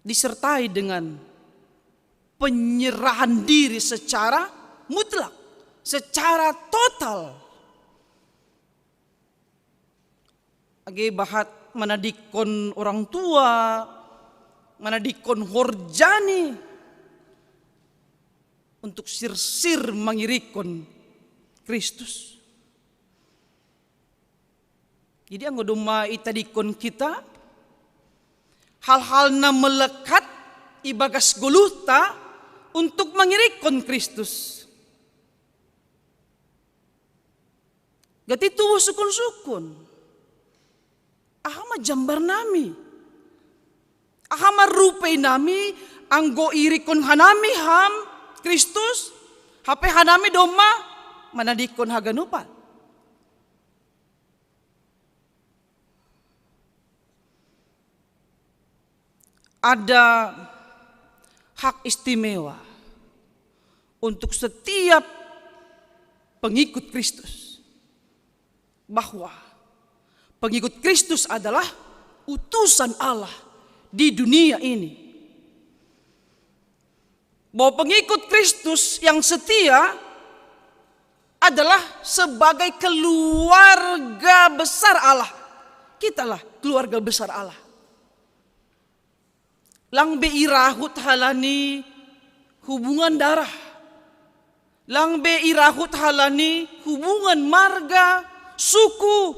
disertai dengan penyerahan diri secara mutlak, secara total. Age bahat manadikkon orang tua, manadikkon horjani untuk sirsir mangirikkon Kristus. Jadi anggo domma itadikkon hita hal-hal na melekat ibagas goluhta untuk mangirikkon Kristus. Gati tubuh sukun-sukun. Aha ma jambarnami? Aha ma rupeinami anggo irikkon hanami Ham Kristus, hape hanami domma manadikkon haganupan? Ada hak istimewa untuk setiap pengikut Kristus, bahwa pengikut Kristus adalah utusan Allah di dunia ini. Bahwa pengikut Kristus yang setia adalah sebagai keluarga besar Allah. Kitalah keluarga besar Allah. Lang be irahut halani hubungan darah. Lang be irahut halani hubungan marga, suku,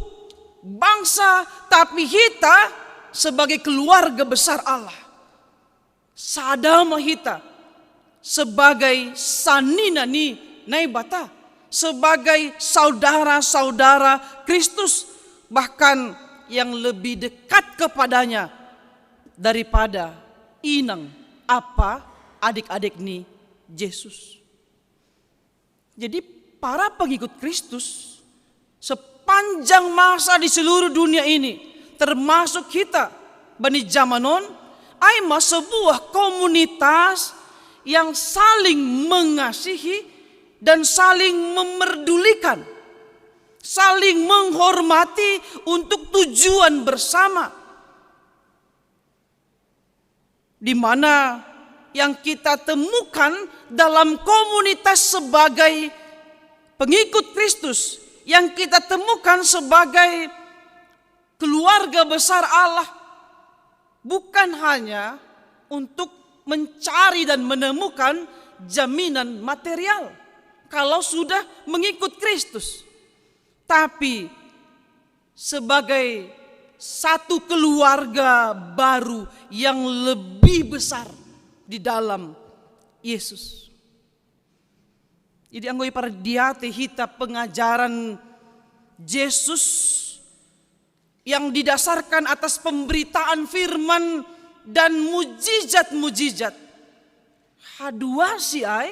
bangsa, tapi hita sebagai keluarga besar Allah. Sada ma hita sebagai sanina ni Naibata, sebagai saudara-saudara Kristus, bahkan yang lebih dekat kepadanya daripada inang, apa, adik-adik ni Jesus. Jadi para pengikut Kristus sepanjang masa di seluruh dunia ini, termasuk kita bani zaman on, ai ma sebuah komunitas yang saling mengasihi dan saling memerdulikan, saling menghormati untuk tujuan bersama. Di mana yang kita temukan dalam komunitas sebagai pengikut Kristus, yang kita temukan sebagai keluarga besar Allah, bukan hanya untuk mencari dan menemukan jaminan material kalau sudah mengikut Kristus, tapi sebagai satu keluarga baru yang lebih besar di dalam Yesus. Jadi anggo ipardiate hita pengajaran Jesus yang didasarkan atas pemberitaan firman dan mujizat-mujizat. Haduasi ai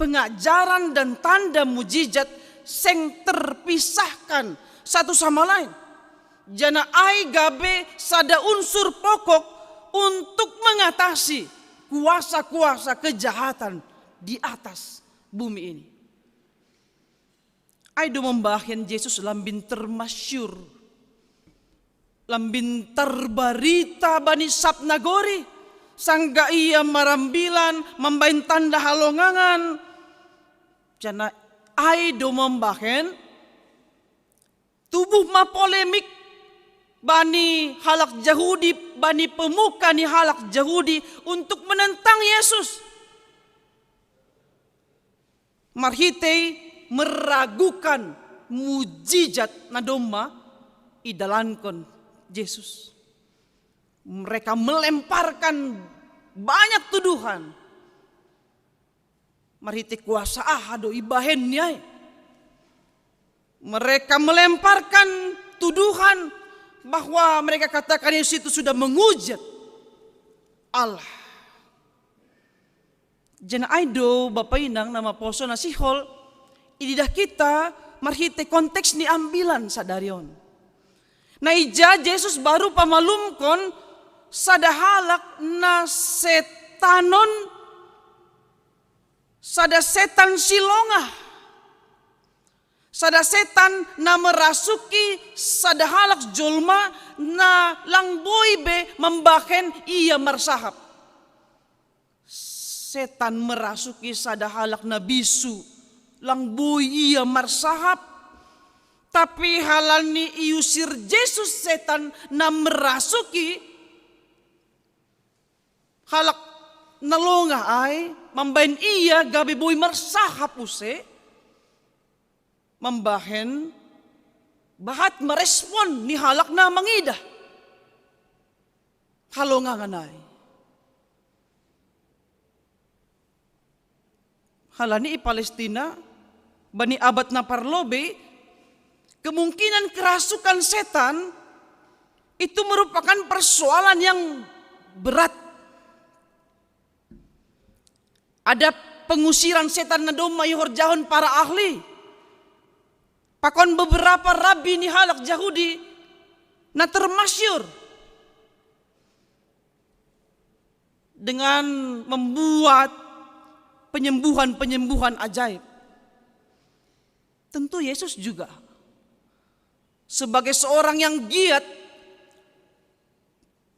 pengajaran dan tanda mujizat seng terpisahkan satu sama lain. Janah ai gabe sada unsur pokok untuk mengatasi kuasa-kuasa kejahatan di atas bumi ini. Ai do mambahen Jesus lambin termasyur, lambin terbarita bani sab nagori, sangga ia marambilan, mambahen tanda halongangan. Janah ai do mambahen tubuh ma polemik bani halak Jahudi, bani pemuka ni halak Jahudi untuk menentang Yesus. Marhitei meragukan mujizat na domma idalankon Jesus. Mereka melemparkan banyak tuduhan. Marhitei kuasa aha do ibahen ni ai? Mereka melemparkan tuduhan bahwa mereka katakan Yesus itu sudah mengujat Allah. Janah ai do Bapa inang na maposo na sihol, ididah kita marhitei konteks ni ambilan sadari on. Na ija Jesus baru pamalumkon sada halak na setanon, sada setan silongah, sada setan na merasuki sada halak jolma na lang boi be mambahen ia marsahap. Setan merasuki sada halak na bisu, lang boi ia marsahap. Tapi halani iusir Jesus setan na merasuki halak na longah ai, mambahen ia gabe boi marsahap use, mambahen bahat ma respon ni halak na mangidah halongangan ai. Halani i Palestina, bani abad na parlobei, kemungkinan kerasukan setan itu merupakan persoalan yang berat. Ada pengusiran setan na domma ihorjahon para ahli. Pakon beberapa rabbi ni halak Jahudi na termasyur dengan membuat penyembuhan-penyembuhan ajaib. Tentu Yesus juga sebagai seorang yang giat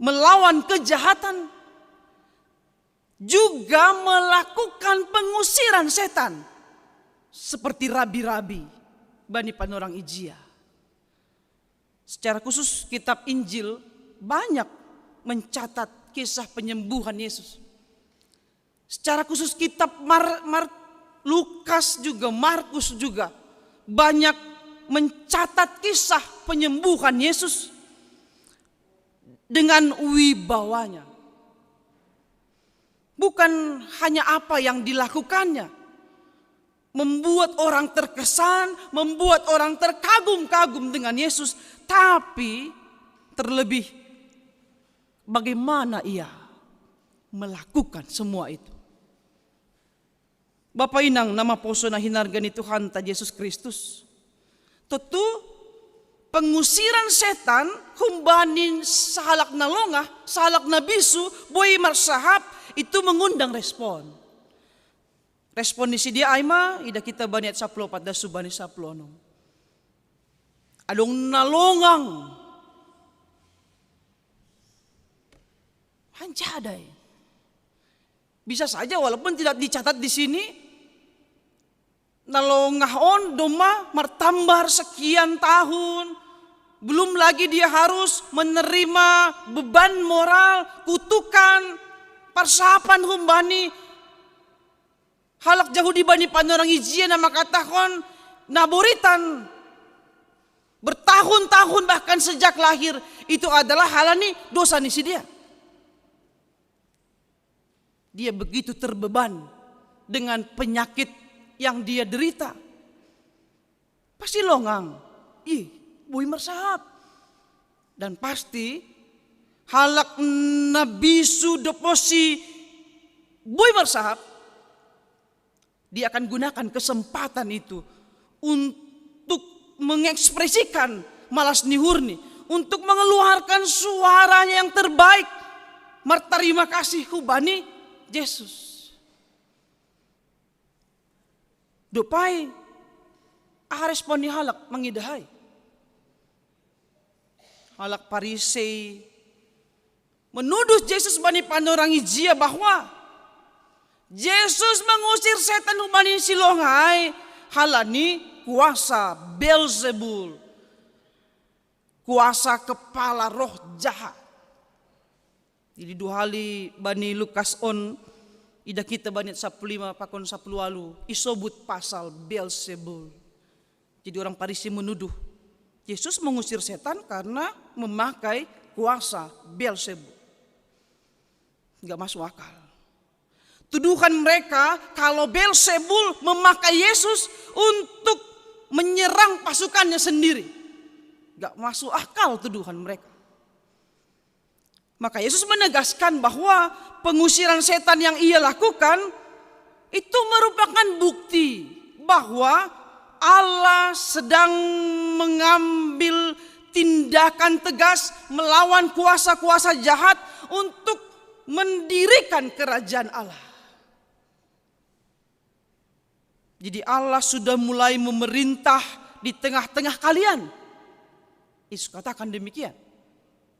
melawan kejahatan juga melakukan pengusiran setan seperti rabi-rabi bani panorang ijia. Secara khusus kitab Injil banyak mencatat kisah penyembuhan Yesus. Secara khusus kitab Mar, Mar, Lukas juga, Markus juga banyak mencatat kisah penyembuhan Yesus dengan wibawanya. Bukan hanya apa yang dilakukannya membuat orang terkesan, membuat orang terkagum-kagum dengan Yesus, tapi terlebih bagaimana ia melakukan semua itu. Bapa inang na maposo na hinarga ni Tuhanta Jesus Kristus. Tentu pengusiran setan humbani sahalak na longah, sahalak na bisu, boi marsahap, itu mengundang respon. Respon ni sidia ai ma idah kita bani ayat sapuluh opat das hubani sapuluh onom. Adong na longang. Hanjadai. Bisa saja walaupun tidak dicatat di sini, na longah on domma martambar sekian tahun, belum lagi dia harus menerima beban moral, kutukan, parsahapan humbani halak Jahudi bani panorang ijia na mangkatahon na boritan bertahun-tahun bahkan sejak lahir itu adalah halani dosa ni sidia. Dia begitu terbeban dengan penyakit yang dia derita. Pasti longang. Ih, boi marsahap. Dan pasti halak na bisu dohot si boi marsahap, dia akan gunakan kesempatan itu untuk mengekspresikan malas ni uhurni, untuk mengeluarkan suaranya yang terbaik, martarima kasih ku Bani Yesus. Dopai, aha respon ni halak mangidah ai? Halak Parisei menuduh Yesus bani panorangijia bahwa Yesus mengusir setan hubani silongai halani kuasa Belzebul, kuasa kepala roh jahat. Jadi dua hali bani Lukas on, ida kita bani sapuluh lima pakon sapuluh walu isobut pasal Belzebul. Jadi orang Parisi menuduh Yesus mengusir setan karena memakai kuasa Belzebul. Nggak masuk akal. Tuduhan mereka kalau Belzebul memakai Yesus untuk menyerang pasukannya sendiri. Nggak masuk akal tuduhan mereka. Maka Yesus menegaskan bahwa pengusiran setan yang ia lakukan itu merupakan bukti bahwa Allah sedang mengambil tindakan tegas melawan kuasa-kuasa jahat untuk mendirikan kerajaan Allah. Jadi Allah sudah mulai memerintah di tengah-tengah kalian. Yesus katakan demikian.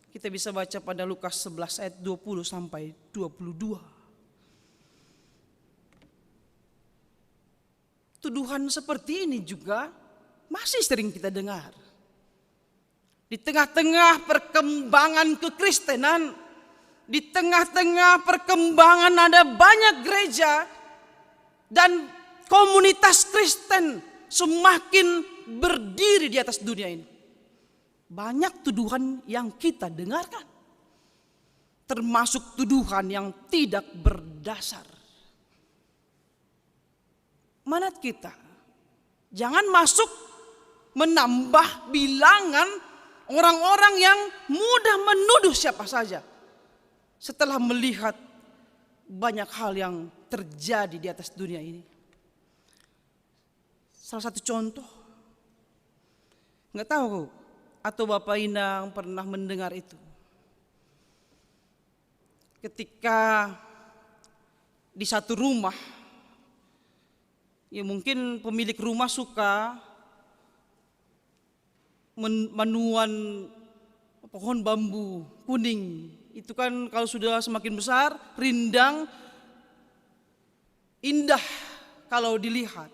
Kita bisa baca pada Lukas sebelas ayat dua puluh sampai dua puluh dua. Tuduhan seperti ini juga masih sering kita dengar. Di tengah-tengah perkembangan kekristenan, di tengah-tengah perkembangan ada banyak gereja dan komunitas Kristen semakin berdiri di atas dunia ini. Banyak tuduhan yang kita dengarkan, termasuk tuduhan yang tidak berdasar. Manat kita, jangan masuk menambah bilangan orang-orang yang mudah menuduh siapa saja setelah melihat banyak hal yang terjadi di atas dunia ini. Salah satu contoh, nggak tahu atau Bapak Inang pernah mendengar itu. Ketika di satu rumah, ya mungkin pemilik rumah suka men- manuan pohon bambu kuning. Itu kan kalau sudah semakin besar, rindang, indah kalau dilihat.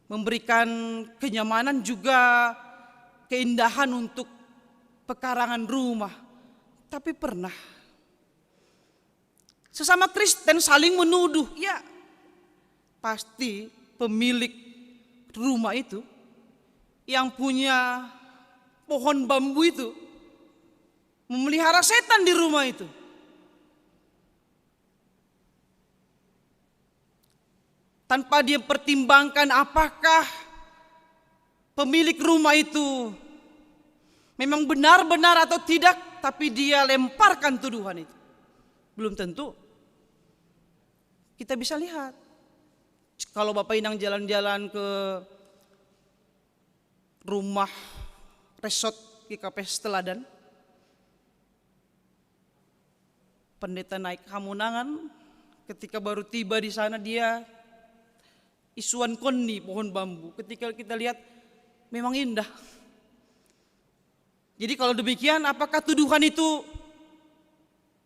Memberikan kenyamanan juga keindahan untuk pekarangan rumah. Tapi pernah sesama Kristen saling menuduh, ya pasti pemilik rumah itu yang punya pohon bambu itu memelihara setan di rumah itu. Tanpa dia pertimbangkan apakah pemilik rumah itu memang benar-benar atau tidak, tapi dia lemparkan tuduhan itu. Belum tentu. Kita bisa lihat. Kalau Bapak Inang jalan-jalan ke rumah resort G K P S Teladan, pendeta naik hamunangan, ketika baru tiba di sana dia isuan konni pohon bambu. Ketika kita lihat memang indah. Jadi kalau demikian apakah tuduhan itu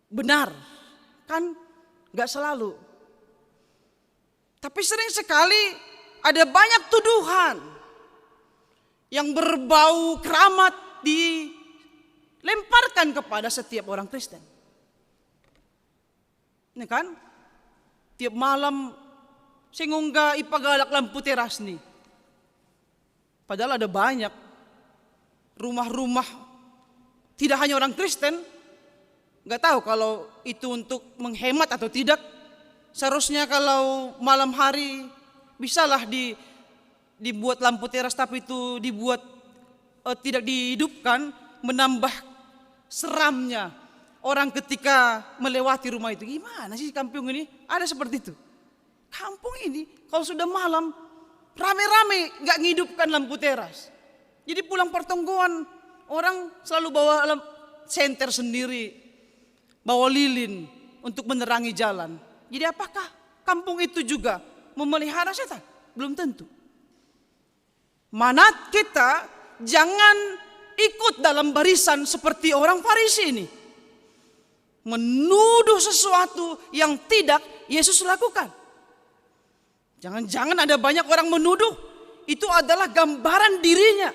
benar? Kan nggak selalu. Tapi sering sekali ada banyak tuduhan yang berbau keramat dilemparkan kepada setiap orang Kristen. Ini kan tiap malam sing ungga ipagalak lampu teras nih. Padahal ada banyak rumah-rumah tidak hanya orang Kristen, nggak tahu kalau itu untuk menghemat atau tidak. Seharusnya kalau malam hari bisalah di dibuat lampu teras tapi itu dibuat eh, tidak dihidupkan, menambah seramnya orang ketika melewati rumah itu. Gimana sih kampung ini? Ada seperti itu. Kampung ini kalau sudah malam rame-rame nggak ngidupkan lampu teras. Jadi pulang pertonggoan Orang selalu bawa senter sendiri, bawa lilin untuk menerangi jalan. Jadi apakah kampung itu juga memelihara setan? Belum tentu. Manat kita jangan ikut dalam barisan seperti orang Farisi ini. Menuduh sesuatu yang tidak Yesus lakukan. Jangan-jangan ada banyak orang menuduh itu adalah gambaran dirinya.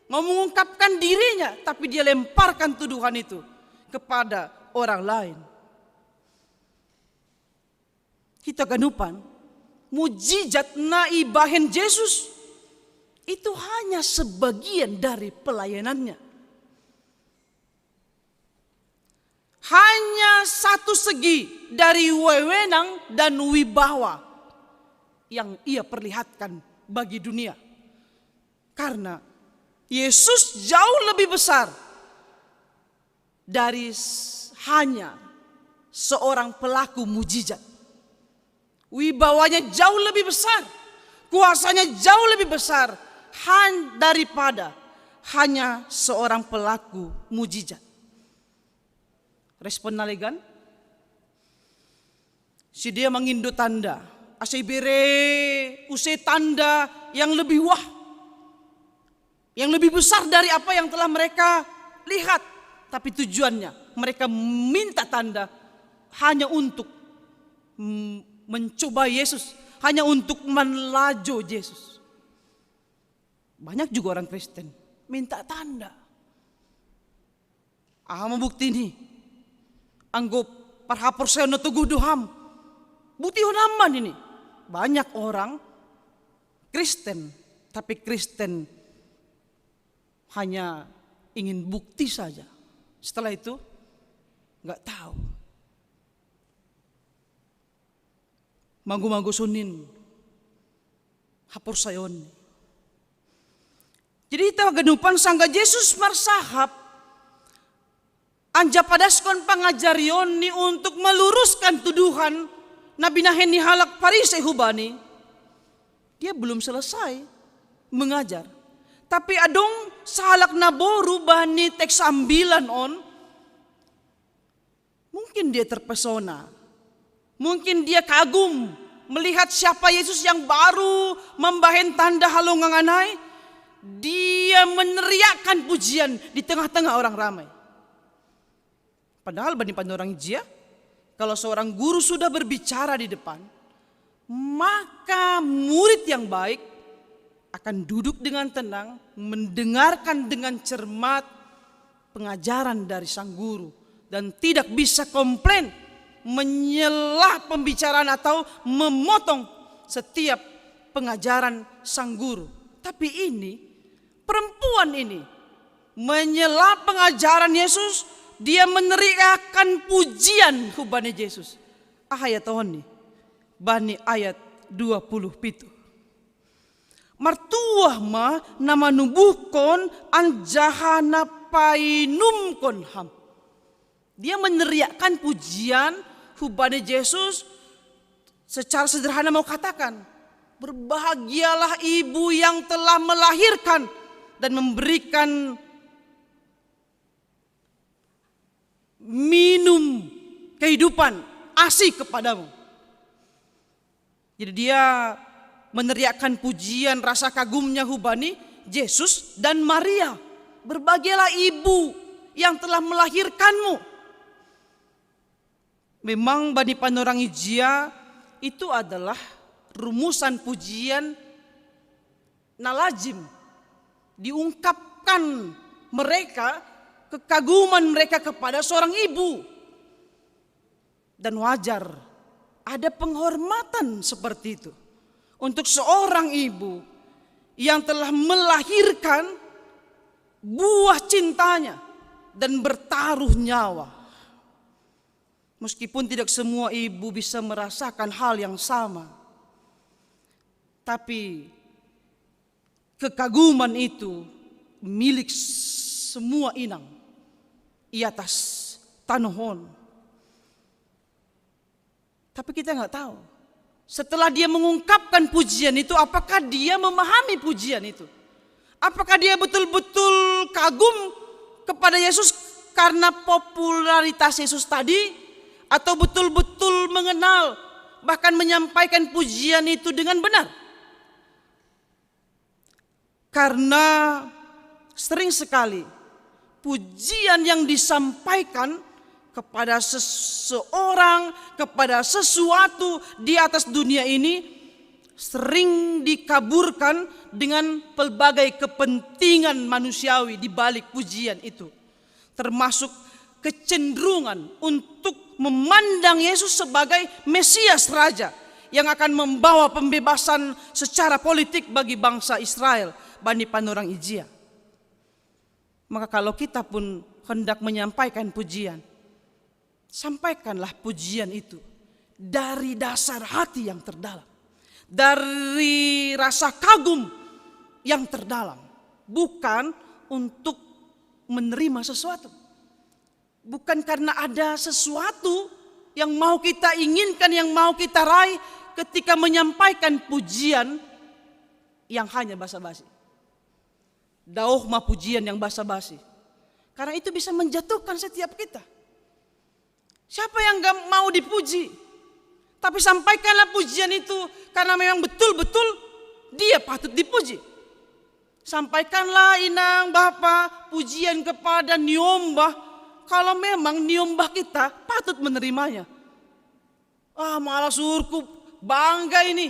Mau mengungkapkan dirinya, tapi dia lemparkan tuduhan itu kepada orang lain. Kita ganupan, mujizat na ibahen Yesus itu hanya sebagian dari pelayanannya. Hanya satu segi dari wewenang dan wibawa yang ia perlihatkan bagi dunia. Karena Yesus jauh lebih besar dari hanya seorang pelaku mujizat. Wibawanya jauh lebih besar, kuasanya jauh lebih besar daripada hanya seorang pelaku mujizat. Respon nalegan? Si dia mangindo tanda, asa ibere use tanda yang lebih wah, yang lebih besar dari apa yang telah mereka lihat. Tapi tujuannya mereka minta tanda hanya untuk mencoba Yesus, hanya untuk manlajo Yesus. Banyak juga orang Kristen minta tanda. Aha ma bukti ni? Anggo parhaporsayaon na toguh do ham, buktihon ham ma ni. Banyak orang Kristen, tapi Kristen hanya ingin bukti saja. Setelah itu nggak tahu. Manggo-manggo sonin haporsayaon. Jadi hita ganupan, sanggah Jesus marsahap, anjaha padaskon pangajarionni untuk meluruskan tuduhan na binahen ni halak Parisei hu Bani, dia belum selesai mengajar. Tapi adong sahalak naboru bani teks ambilan on, mungkin dia terpesona, mungkin dia kagum melihat siapa Yesus yang baru mambahen tanda halongangan ai. Dia meneriakkan pujian di tengah-tengah orang ramai. Padahal bani panorang ijia, kalau seorang guru sudah berbicara di depan, maka murid yang baik akan duduk dengan tenang, mendengarkan dengan cermat pengajaran dari sang guru, dan tidak bisa komplain, menyela pembicaraan atau memotong setiap pengajaran sang guru. Tapi ini, perempuan ini menyela pengajaran Yesus, dia meneriakkan pujian hu Bani Jesus. Aha ia tohon ni bani ayat dua puluh pitu? Martuah ma na manubuhkon anjaha na painumkon ham. Dia meneriakkan pujian hu Bani Jesus. Secara sederhana mau katakan, berbahagialah ibu yang telah melahirkan dan memberikan minum kehidupan, ASI kepadamu. Jadi dia meneriakkan pujian rasa kagumnya hu Bani Jesus dan Maria. Berbahagialah ibu yang telah melahirkanmu. Memang bani panorang ijia itu adalah rumusan pujian na lazim diungkapkan mereka kekaguman mereka kepada seorang ibu. Dan wajar ada penghormatan seperti itu untuk seorang ibu yang telah melahirkan buah cintanya dan bertaruh nyawa. Meskipun tidak semua ibu bisa merasakan hal yang sama, tapi kekaguman itu milik semua inang i atas tanoh on. Tapi kita nggak tahu, setelah dia mengungkapkan pujian itu, apakah dia memahami pujian itu? Apakah dia betul-betul kagum kepada Yesus karena popularitas Yesus tadi, atau betul-betul mengenal, bahkan menyampaikan pujian itu dengan benar? Karena sering sekali pujian yang disampaikan kepada seseorang, kepada sesuatu di atas dunia ini sering dikaburkan dengan pelbagai kepentingan manusiawi di balik pujian itu, termasuk kecenderungan untuk memandang Yesus sebagai Mesias Raja yang akan membawa pembebasan secara politik bagi bangsa Israel, Bani Panurang Ijia. Maka kalau kita pun hendak menyampaikan pujian, sampaikanlah pujian itu dari dasar hati yang terdalam, dari rasa kagum yang terdalam, bukan untuk menerima sesuatu. Bukan karena ada sesuatu yang mau kita inginkan, yang mau kita raih ketika menyampaikan pujian yang hanya basa-basi. Dauh ma pujian yang basa-basi. Karena itu bisa menjatuhkan setiap kita. Siapa yang gak mau dipuji? Tapi sampaikanlah pujian itu karena memang betul-betul dia patut dipuji. Sampaikanlah, inang, bapa, pujian kepada niombah, kalau memang niombah kita patut menerimanya. Ah, malah surku bangga ini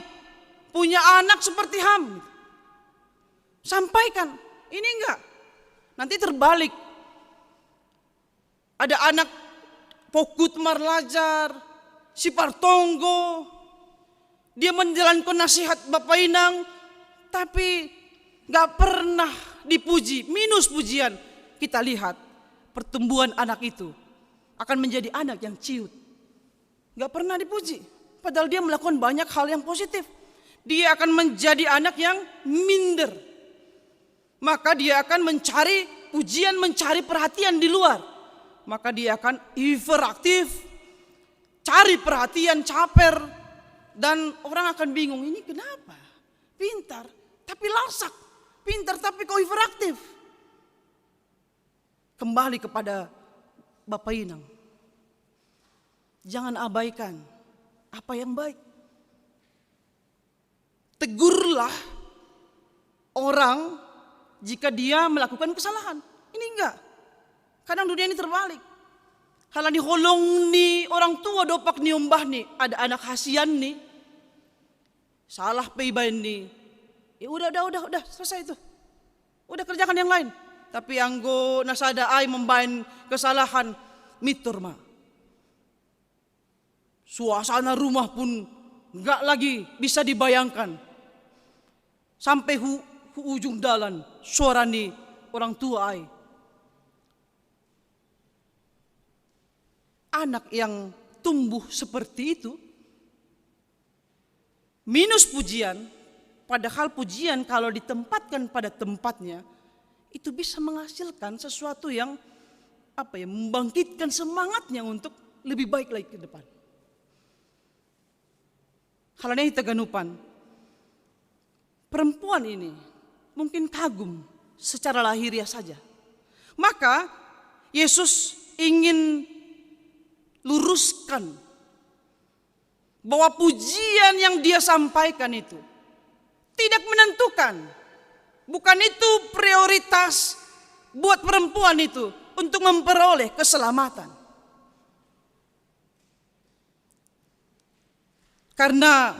punya anak seperti ham. Sampaikan. Ini enggak. Nanti terbalik. Ada anak pokut marlajar, si partonggo, dia menjalankan nasihat Bapak Inang, tapi nggak pernah dipuji, minus pujian. Kita lihat pertumbuhan anak itu akan menjadi anak yang ciut, nggak pernah dipuji. Padahal dia melakukan banyak hal yang positif. Dia akan menjadi anak yang minder. Maka dia akan mencari pujian, mencari perhatian di luar. Maka dia akan hiperaktif, cari perhatian, caper. Dan orang akan bingung, ini kenapa? Pintar, tapi lasak. Pintar, tapi kok hiperaktif? Kembali kepada Bapak Inang. Jangan abaikan apa yang baik. Tegurlah orang jika dia melakukan kesalahan. Ini enggak. Kadang dunia ini terbalik. Halani holong ni orang tua dopak ni umbah ni, ada anak hasian ni, salah pe ibaen ni. Ya udah, udah, udah, udah, selesai itu. Udah, kerjakan yang lain. Tapi anggo nasada ai membaen kesalahan, mitur ma. Suasana rumah pun nggak lagi bisa dibayangkan. Sampai hu, hu ujung dalan suara ni orang tua ai. Anak yang tumbuh seperti itu, minus pujian, padahal pujian kalau ditempatkan pada tempatnya, itu bisa menghasilkan sesuatu yang, apa ya, membangkitkan semangatnya untuk lebih baik lagi ke depan. Hal ini teganupan. Perempuan ini mungkin kagum secara lahiriah saja. Maka Yesus ingin luruskan bahwa pujian yang dia sampaikan itu tidak menentukan. Bukan itu prioritas buat perempuan itu untuk memperoleh keselamatan. Karena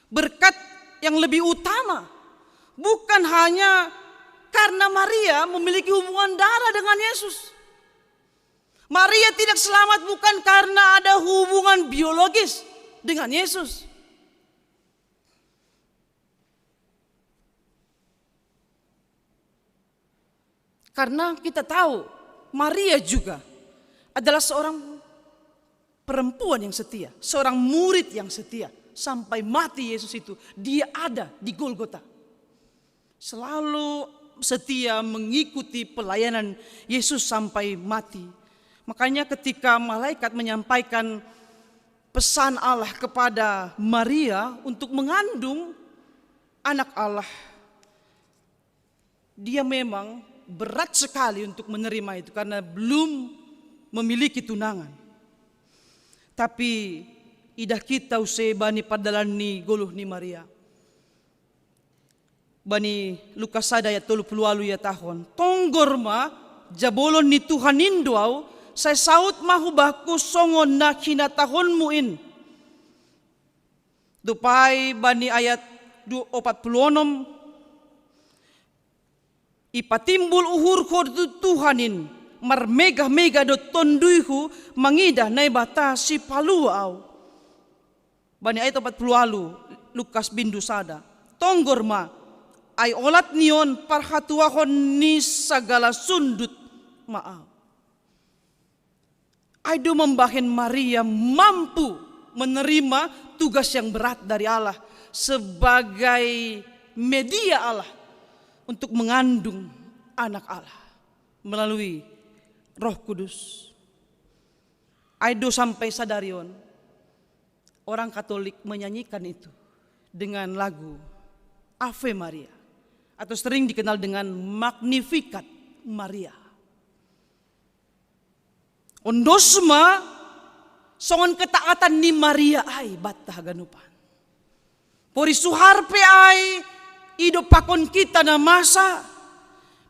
berkat yang lebih utama bukan hanya karena Maria memiliki hubungan darah dengan Yesus. Maria tidak selamat bukan karena ada hubungan biologis dengan Yesus. Karena kita tahu Maria juga adalah seorang perempuan yang setia, seorang murid yang setia. Sampai mati Yesus itu, dia ada di Golgota. Selalu setia mengikuti pelayanan Yesus sampai mati. Makanya ketika malaikat menyampaikan pesan Allah kepada Maria untuk mengandung anak Allah, dia memang Berat sekali untuk menerima itu karena belum memiliki tunangan. Tapi idah kita use bani pardalan ni goluh ni Maria. Bani Lukas sada ayat tolu puluh walu ihatahon, "Tonggor ma, jabolon ni Tuhan in do au, sai saut ma hubaku songon na hinatahonmu in." Dob ai bani ayat du-, opat puluh onom, "Ipatimbul uhurhu tu Tuhan in, marmegah-megah do tonduyhu mangidah Naibata sipalua au." Bani ayat opat puluh walu, Lukas bindu sada, "Tonggor ma, ai olat ni on parhatuahon ni sagala sundut ma au." Ai do mambahen Maria mampu menerima tugas yang berat dari Allah sebagai media Allah untuk mengandung anak Allah melalui Roh Kudus. Ai do sampai sadari on orang Katolik menyanyikan itu dengan lagu Ave Maria, atau sering dikenal dengan Magnificat Maria. Ondos ma songon ketaatan ni Maria ai banta haganupan. Pori suhar pe ai, i do pakon hita na masa,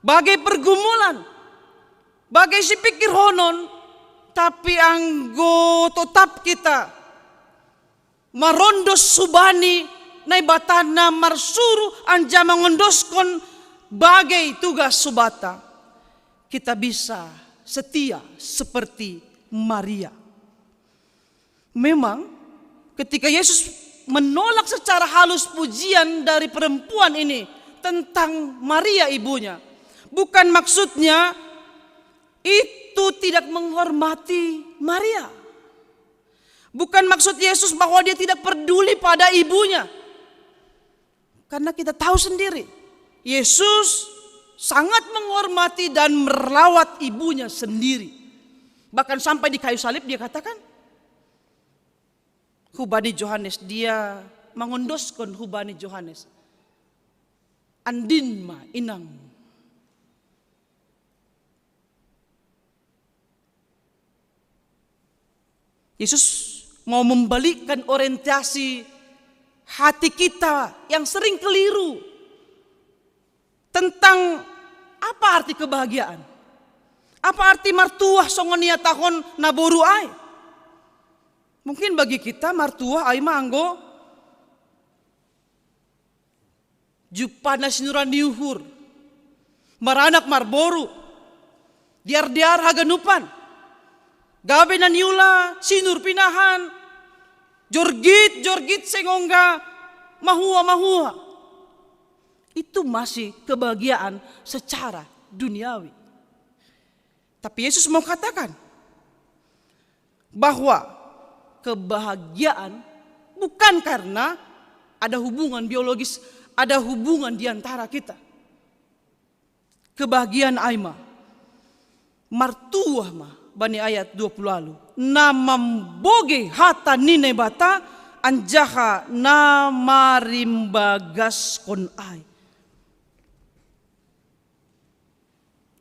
bagai pergumulan, bagai sipikirhonon, tapi anggo totap hita marondos hubani Naibata na marsuru anjaha mangondoskon bagai tugas hubanta, hita bisa setia seperti Maria. Memang, ketika Yesus menolak secara halus pujian dari perempuan ini tentang Maria ibunya, bukan maksudnya itu tidak menghormati Maria. Bukan maksud Yesus bahwa dia tidak peduli pada ibunya. Karena kita tahu sendiri, Yesus sangat menghormati dan merawat ibunya sendiri. Bahkan sampai di kayu salib dia katakan, hubani Johannes, dia mangondoskon hubani Johannes, "Andin ma inang." Yesus mau membalikkan orientasi hati kita yang sering keliru tentang apa arti kebahagiaan. Apa arti martuah songon ihatahon naboru ai? Mungkin bagi kita martuah ai ma anggo jumpang na sinuran ni uhur, maranak marboru, dear-dear haganupan, gabe na niula sinur pinahan, jorgit-jorgit sengongga mahua-mahua. Itu masih kebahagiaan secara duniawi. Tapi Yesus mau katakan bahwa kebahagiaan bukan karena ada hubungan biologis, ada hubungan di antara kita. Kebahagiaan ai ma, martuah ma, bani ayat dua puluh walu, na mambogei hata ni Naibata anjaha na marimbagaskon ai.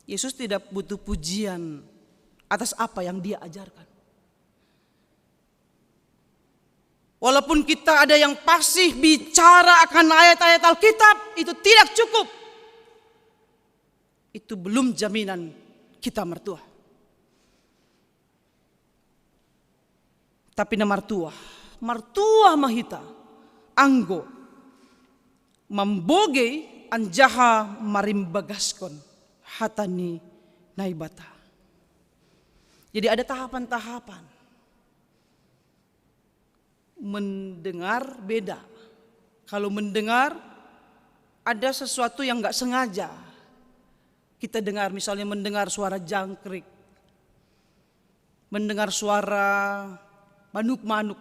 Yesus tidak butuh pujian atas apa yang dia ajarkan. Walaupun kita ada yang fasih bicara akan ayat-ayat Alkitab, itu tidak cukup. Itu belum jaminan kita martuah. Tapi na martuah, martuah ma hita anggo mambogei anjaha marimbagaskon hata ni Naibata. Jadi ada tahapan-tahapan. Mendengar beda. Kalau mendengar, ada sesuatu yang nggak sengaja kita dengar, misalnya mendengar suara jangkrik, mendengar suara manuk-manuk,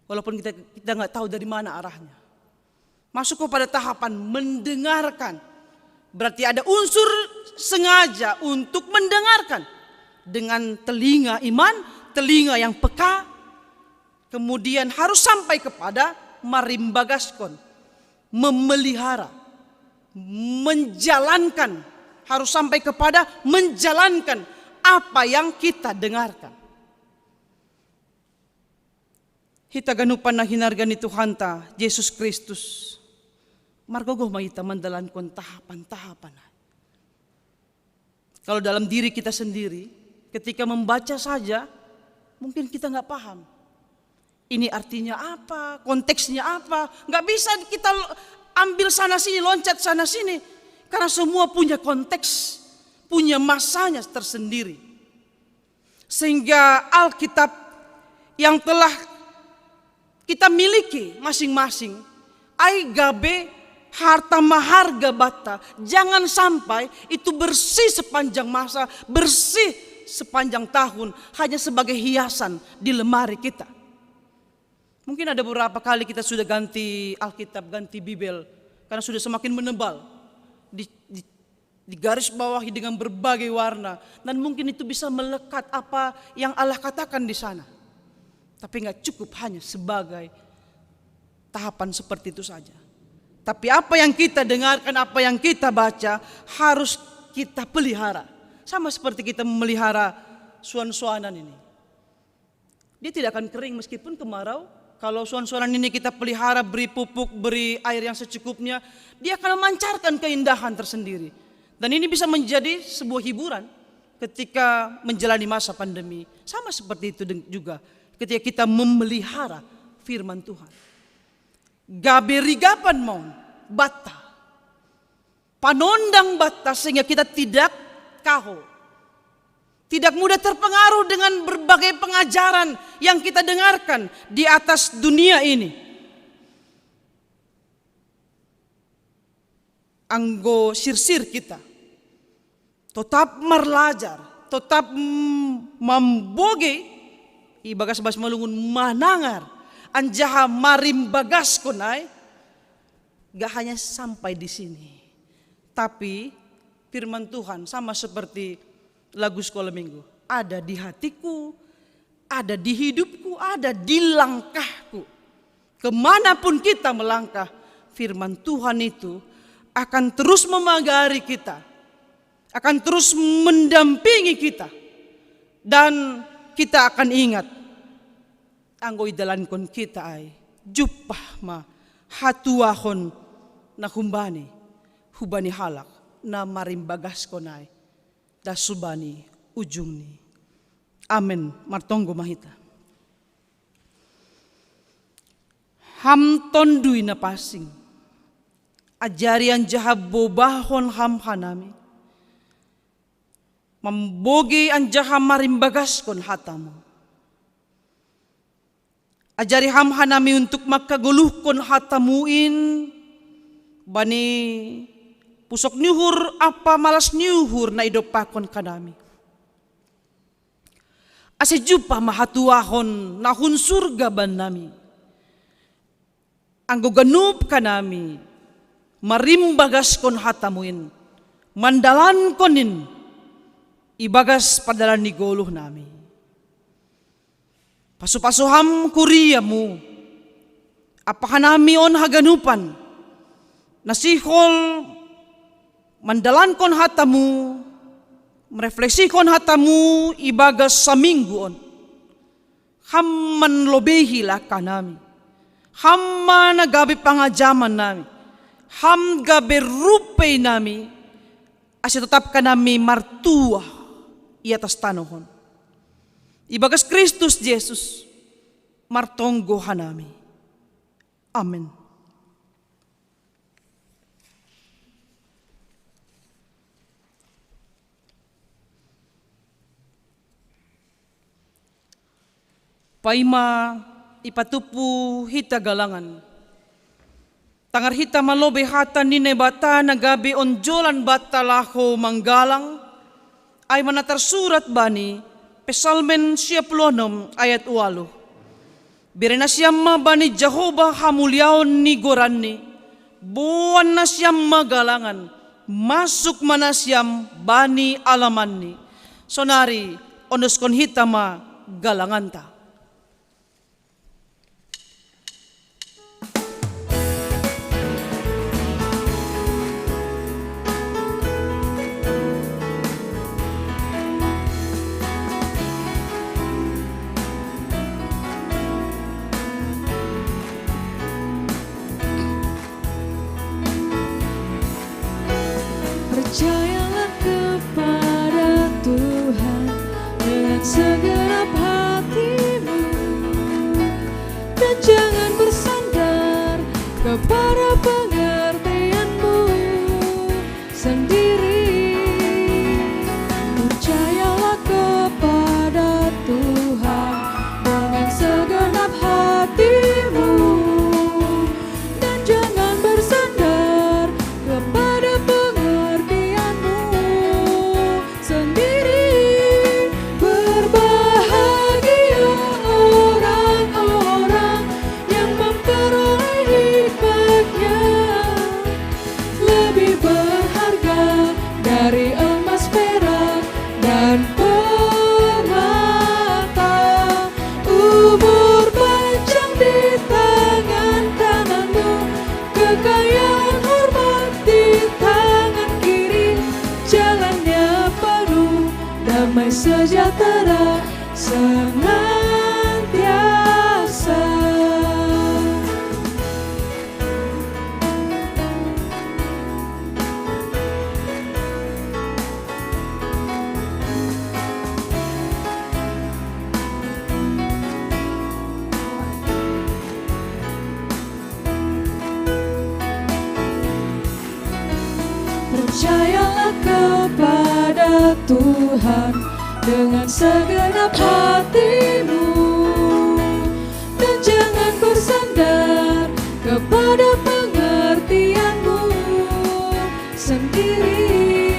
walaupun kita, kita nggak tahu dari mana arahnya. Masuk kepada tahapan mendengarkan. Berarti ada unsur sengaja untuk mendengarkan dengan telinga iman, telinga yang peka, kemudian harus sampai kepada marimbagaskon, memelihara. menjalankan, harus sampai kepada menjalankan apa yang kita dengarkan. Hita ganupan na hinarga ni Tuhanta, Jesus Kristus. Margogoh ma hita mandalankon tahapan-tahapan. Kalau dalam diri kita sendiri, ketika membaca saja, mungkin kita nggak paham. Ini artinya apa, konteksnya apa, nggak bisa kita ambil sana sini, loncat sana sini. Karena semua punya konteks, punya masanya tersendiri. Sehingga Alkitab yang telah kita miliki masing-masing, ai gabe harta maharga bata. Jangan sampai itu bersih sepanjang masa, bersih sepanjang tahun, hanya sebagai hiasan di lemari kita. Mungkin ada beberapa kali kita sudah ganti Alkitab, ganti Bibel, karena sudah semakin menebal. Di, di, digarisbawahi dengan berbagai warna, dan mungkin itu bisa melekat apa yang Allah katakan di sana. Tapi nggak cukup hanya sebagai tahapan seperti itu saja. Tapi apa yang kita dengarkan, apa yang kita baca, harus kita pelihara. Sama seperti kita memelihara suan-suanan ini. Dia tidak akan kering meskipun kemarau. Kalau suan-suanan ini kita pelihara, beri pupuk, beri air yang secukupnya, dia akan memancarkan keindahan tersendiri. Dan ini bisa menjadi sebuah hiburan ketika menjalani masa pandemi. Sama seperti itu deng-, juga ketika kita memelihara firman Tuhan. Gabe rigapan maun bata. Panondang bata sehingga kita tidak kaho. Tidak mudah terpengaruh dengan berbagai pengajaran yang kita dengarkan di atas dunia ini. Anggo sirsir kita. Tetap marlajar, tetap, mm, mamboge, ibagas bahasa Malungun manangar, anjaha marimbagaskon ai, gak hanya sampai di sini. Tapi firman Tuhan sama seperti lagu sekolah minggu. Ada di hatiku, ada di hidupku, ada di langkahku. Kemanapun kita melangkah, firman Tuhan itu akan terus memagari kita, akan terus mendampingi kita, dan kita akan ingat, anggo idalankon kita ai, jumpah ma hatuahon na humbani, hubani halak na marimbagaskon ai, das hubani ujungni. Amen. Martonggo ma hita. Ham Tonduy na pansing, ajari anjaha bobahon Ham hanami, mamboge anjaha marimbagaskon hatamu. Ajari Ham hanami untuk mangkagoluhkon hatamu in bani pusok ni uhur ampa malas ni uhur na idompakkon hanami. Ase jumpah ma hatuahon na hun surga bannami. Anggo ganup hanami marimbagaskon hatamu in, mandalankon in ibagas pardalan ni goluhnami. Pasupasu Ham kuriamu, ampa hanami on haganupan, na sihol mandalankon hatamu, marefleksihon hatamu ibagas saminggu on. Ham manlobehi langkanami. Ham ma na gabe pangajamannami. Ham gabe rupainami, ase tetap hanami martuah i atas tanoh on. Ibagas Kristus Jesus, martonggo hanami. Amen. Paima ipatumpu hita galangan, tangar hita ma lobei hata ni Naibata na gabe onjolan banta laho manggalang, ai ma na tarsurat bani Psalmen sia pulu onom ayat ualuh. Bere nasiam ma bani Jahowa hamuliaon ni goranni, boan nasiam ma galangan, masuk ma nasiam bani alamanni. Sonari onoskon hita ma galanganta. Damai sejahtera senantiasa. Percayalah kepada Tuhan dengan segenap hatimu, dan jangan bersandar kepada pengertianmu sendiri.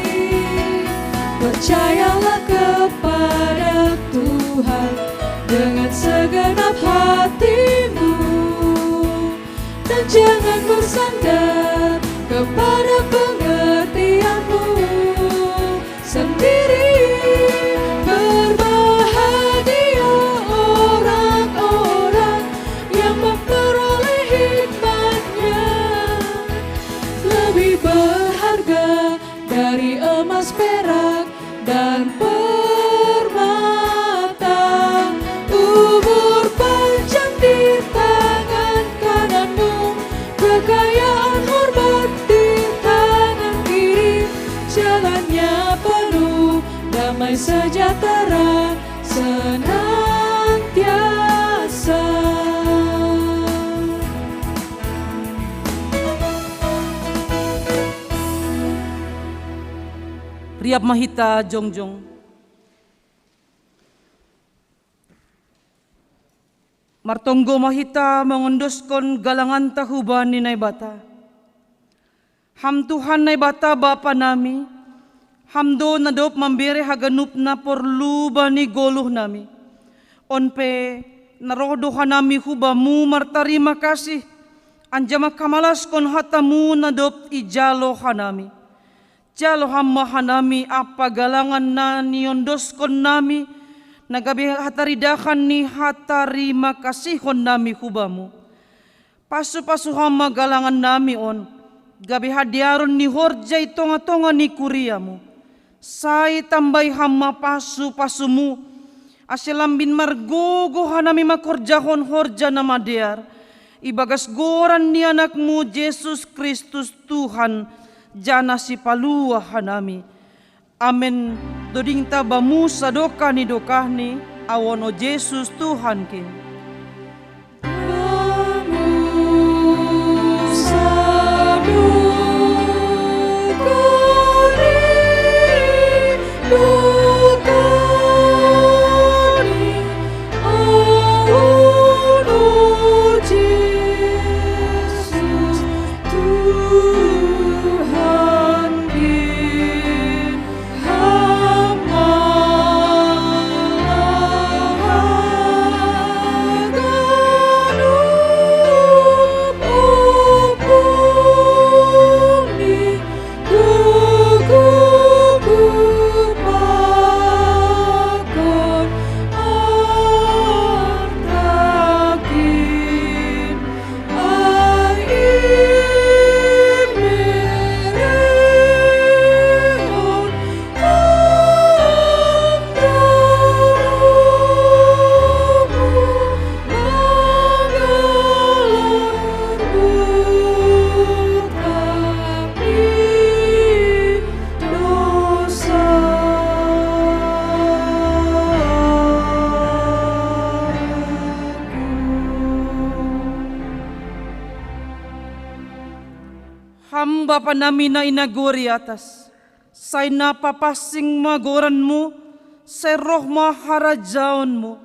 Percayalah kepada Tuhan dengan segenap hatimu, dan jangan bersandar kepada pengertianmu sendiri. Berbahagia orang-orang yang memperoleh hikmatnya, lebih berharga dari emas, perak, dan permata. Umur panjang di tangan kananmu, kekayaan hormat di tangan kiri. Jalannya penuh damai sejahtera senantiasa. Riap ma hita jongjong. Martonggo ma hita mangondoskon galanganta hubani Naibata. Ham Tuhan Naibata Bapa nami, Ham do na dob mambere haganup na porlu bani goluh nami. On pe, na roh do hanami hu Bamu martarima kasih, anjaha manghamalaskan hataMu na dob ijalo hanami. Jalo Ham ma hanami ampa galangan na niondoskon nami, na gabe hataridahan ni hatarima kasihon nami hu Bamu. Pasu-pasu Ham ma galangan nami on, gabe hadearon ni horja i tonga-tonga ni kuriaMu. Sai tambai Ham ma pasu-pasuMu, ase lambin margogoh hanami mangkorjahon horja na madear, ibagas goran ni AnakMu Jesus Kristus Tuhan, ja na Sipalua hanami. Amen. Dodingta Bamu sadokah ni dokahni, Au on o Jesus Tuhanki. Bamu sadokah ni dokahni, Au on o Jesus Tuhanki. Ham Bapa nami na i nagori atas, sai na papansing ma goranMu, sai roh ma harajaonMu,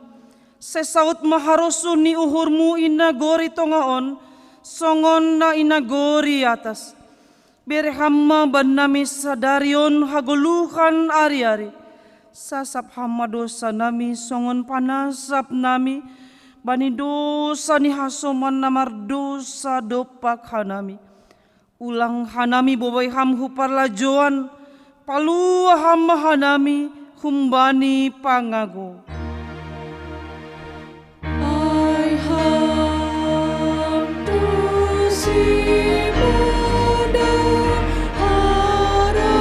sai saut ma harosuh ni uhurMu i nagori tonga on, songon na i nagori atas. Bere Ham ma bannami sadari on hagoluhan ari-ari. Sasap Ham ma dousa nami songon panasap nami bani dousa ni hasoman na mardosa dompak hanami. Ulang hanami bobai Ham hu parlajouan, palua Ham ma hanami humbani pangago. Ai Ham do sipata harajaon.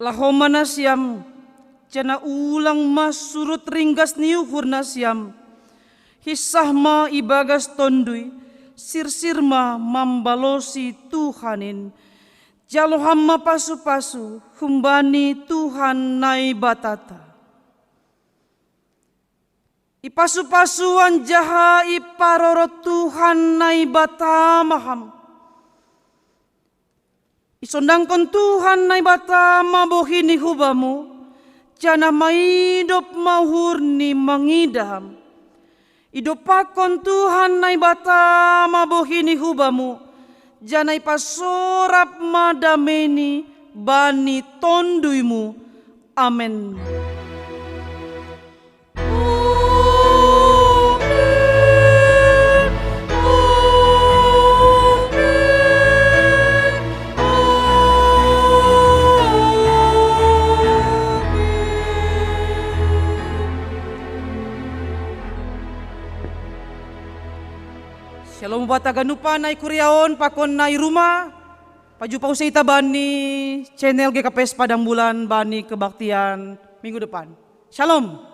Taho ma nasiam, janah ulang ma surut ringgas ni uhur nasiam. Hinsah ma ibagas Tonduy, sirsir ma mambalosi Tuhan in. Jalo ham ma pasu-pasu humbani Tuhan Naibatata. Ipasu-pasu anjaha iparoro Tuhan Naibata ma ham. Isondangkon Tuhan Naibata ma bohi-Ni hu bamu, janah maidop ma uhurni mangidah ham. Idompakkon Tuhan Naibata ma bohi-Ni hu bamu, janah ipasorap ma damei-Ni bani tonduymu. Amen. Shalom buat haganupan na i kuria on pakon na i rumah. Pajumpah use hita bani channel G K P S Padang Bulan bani kebaktian minggu depan. Shalom.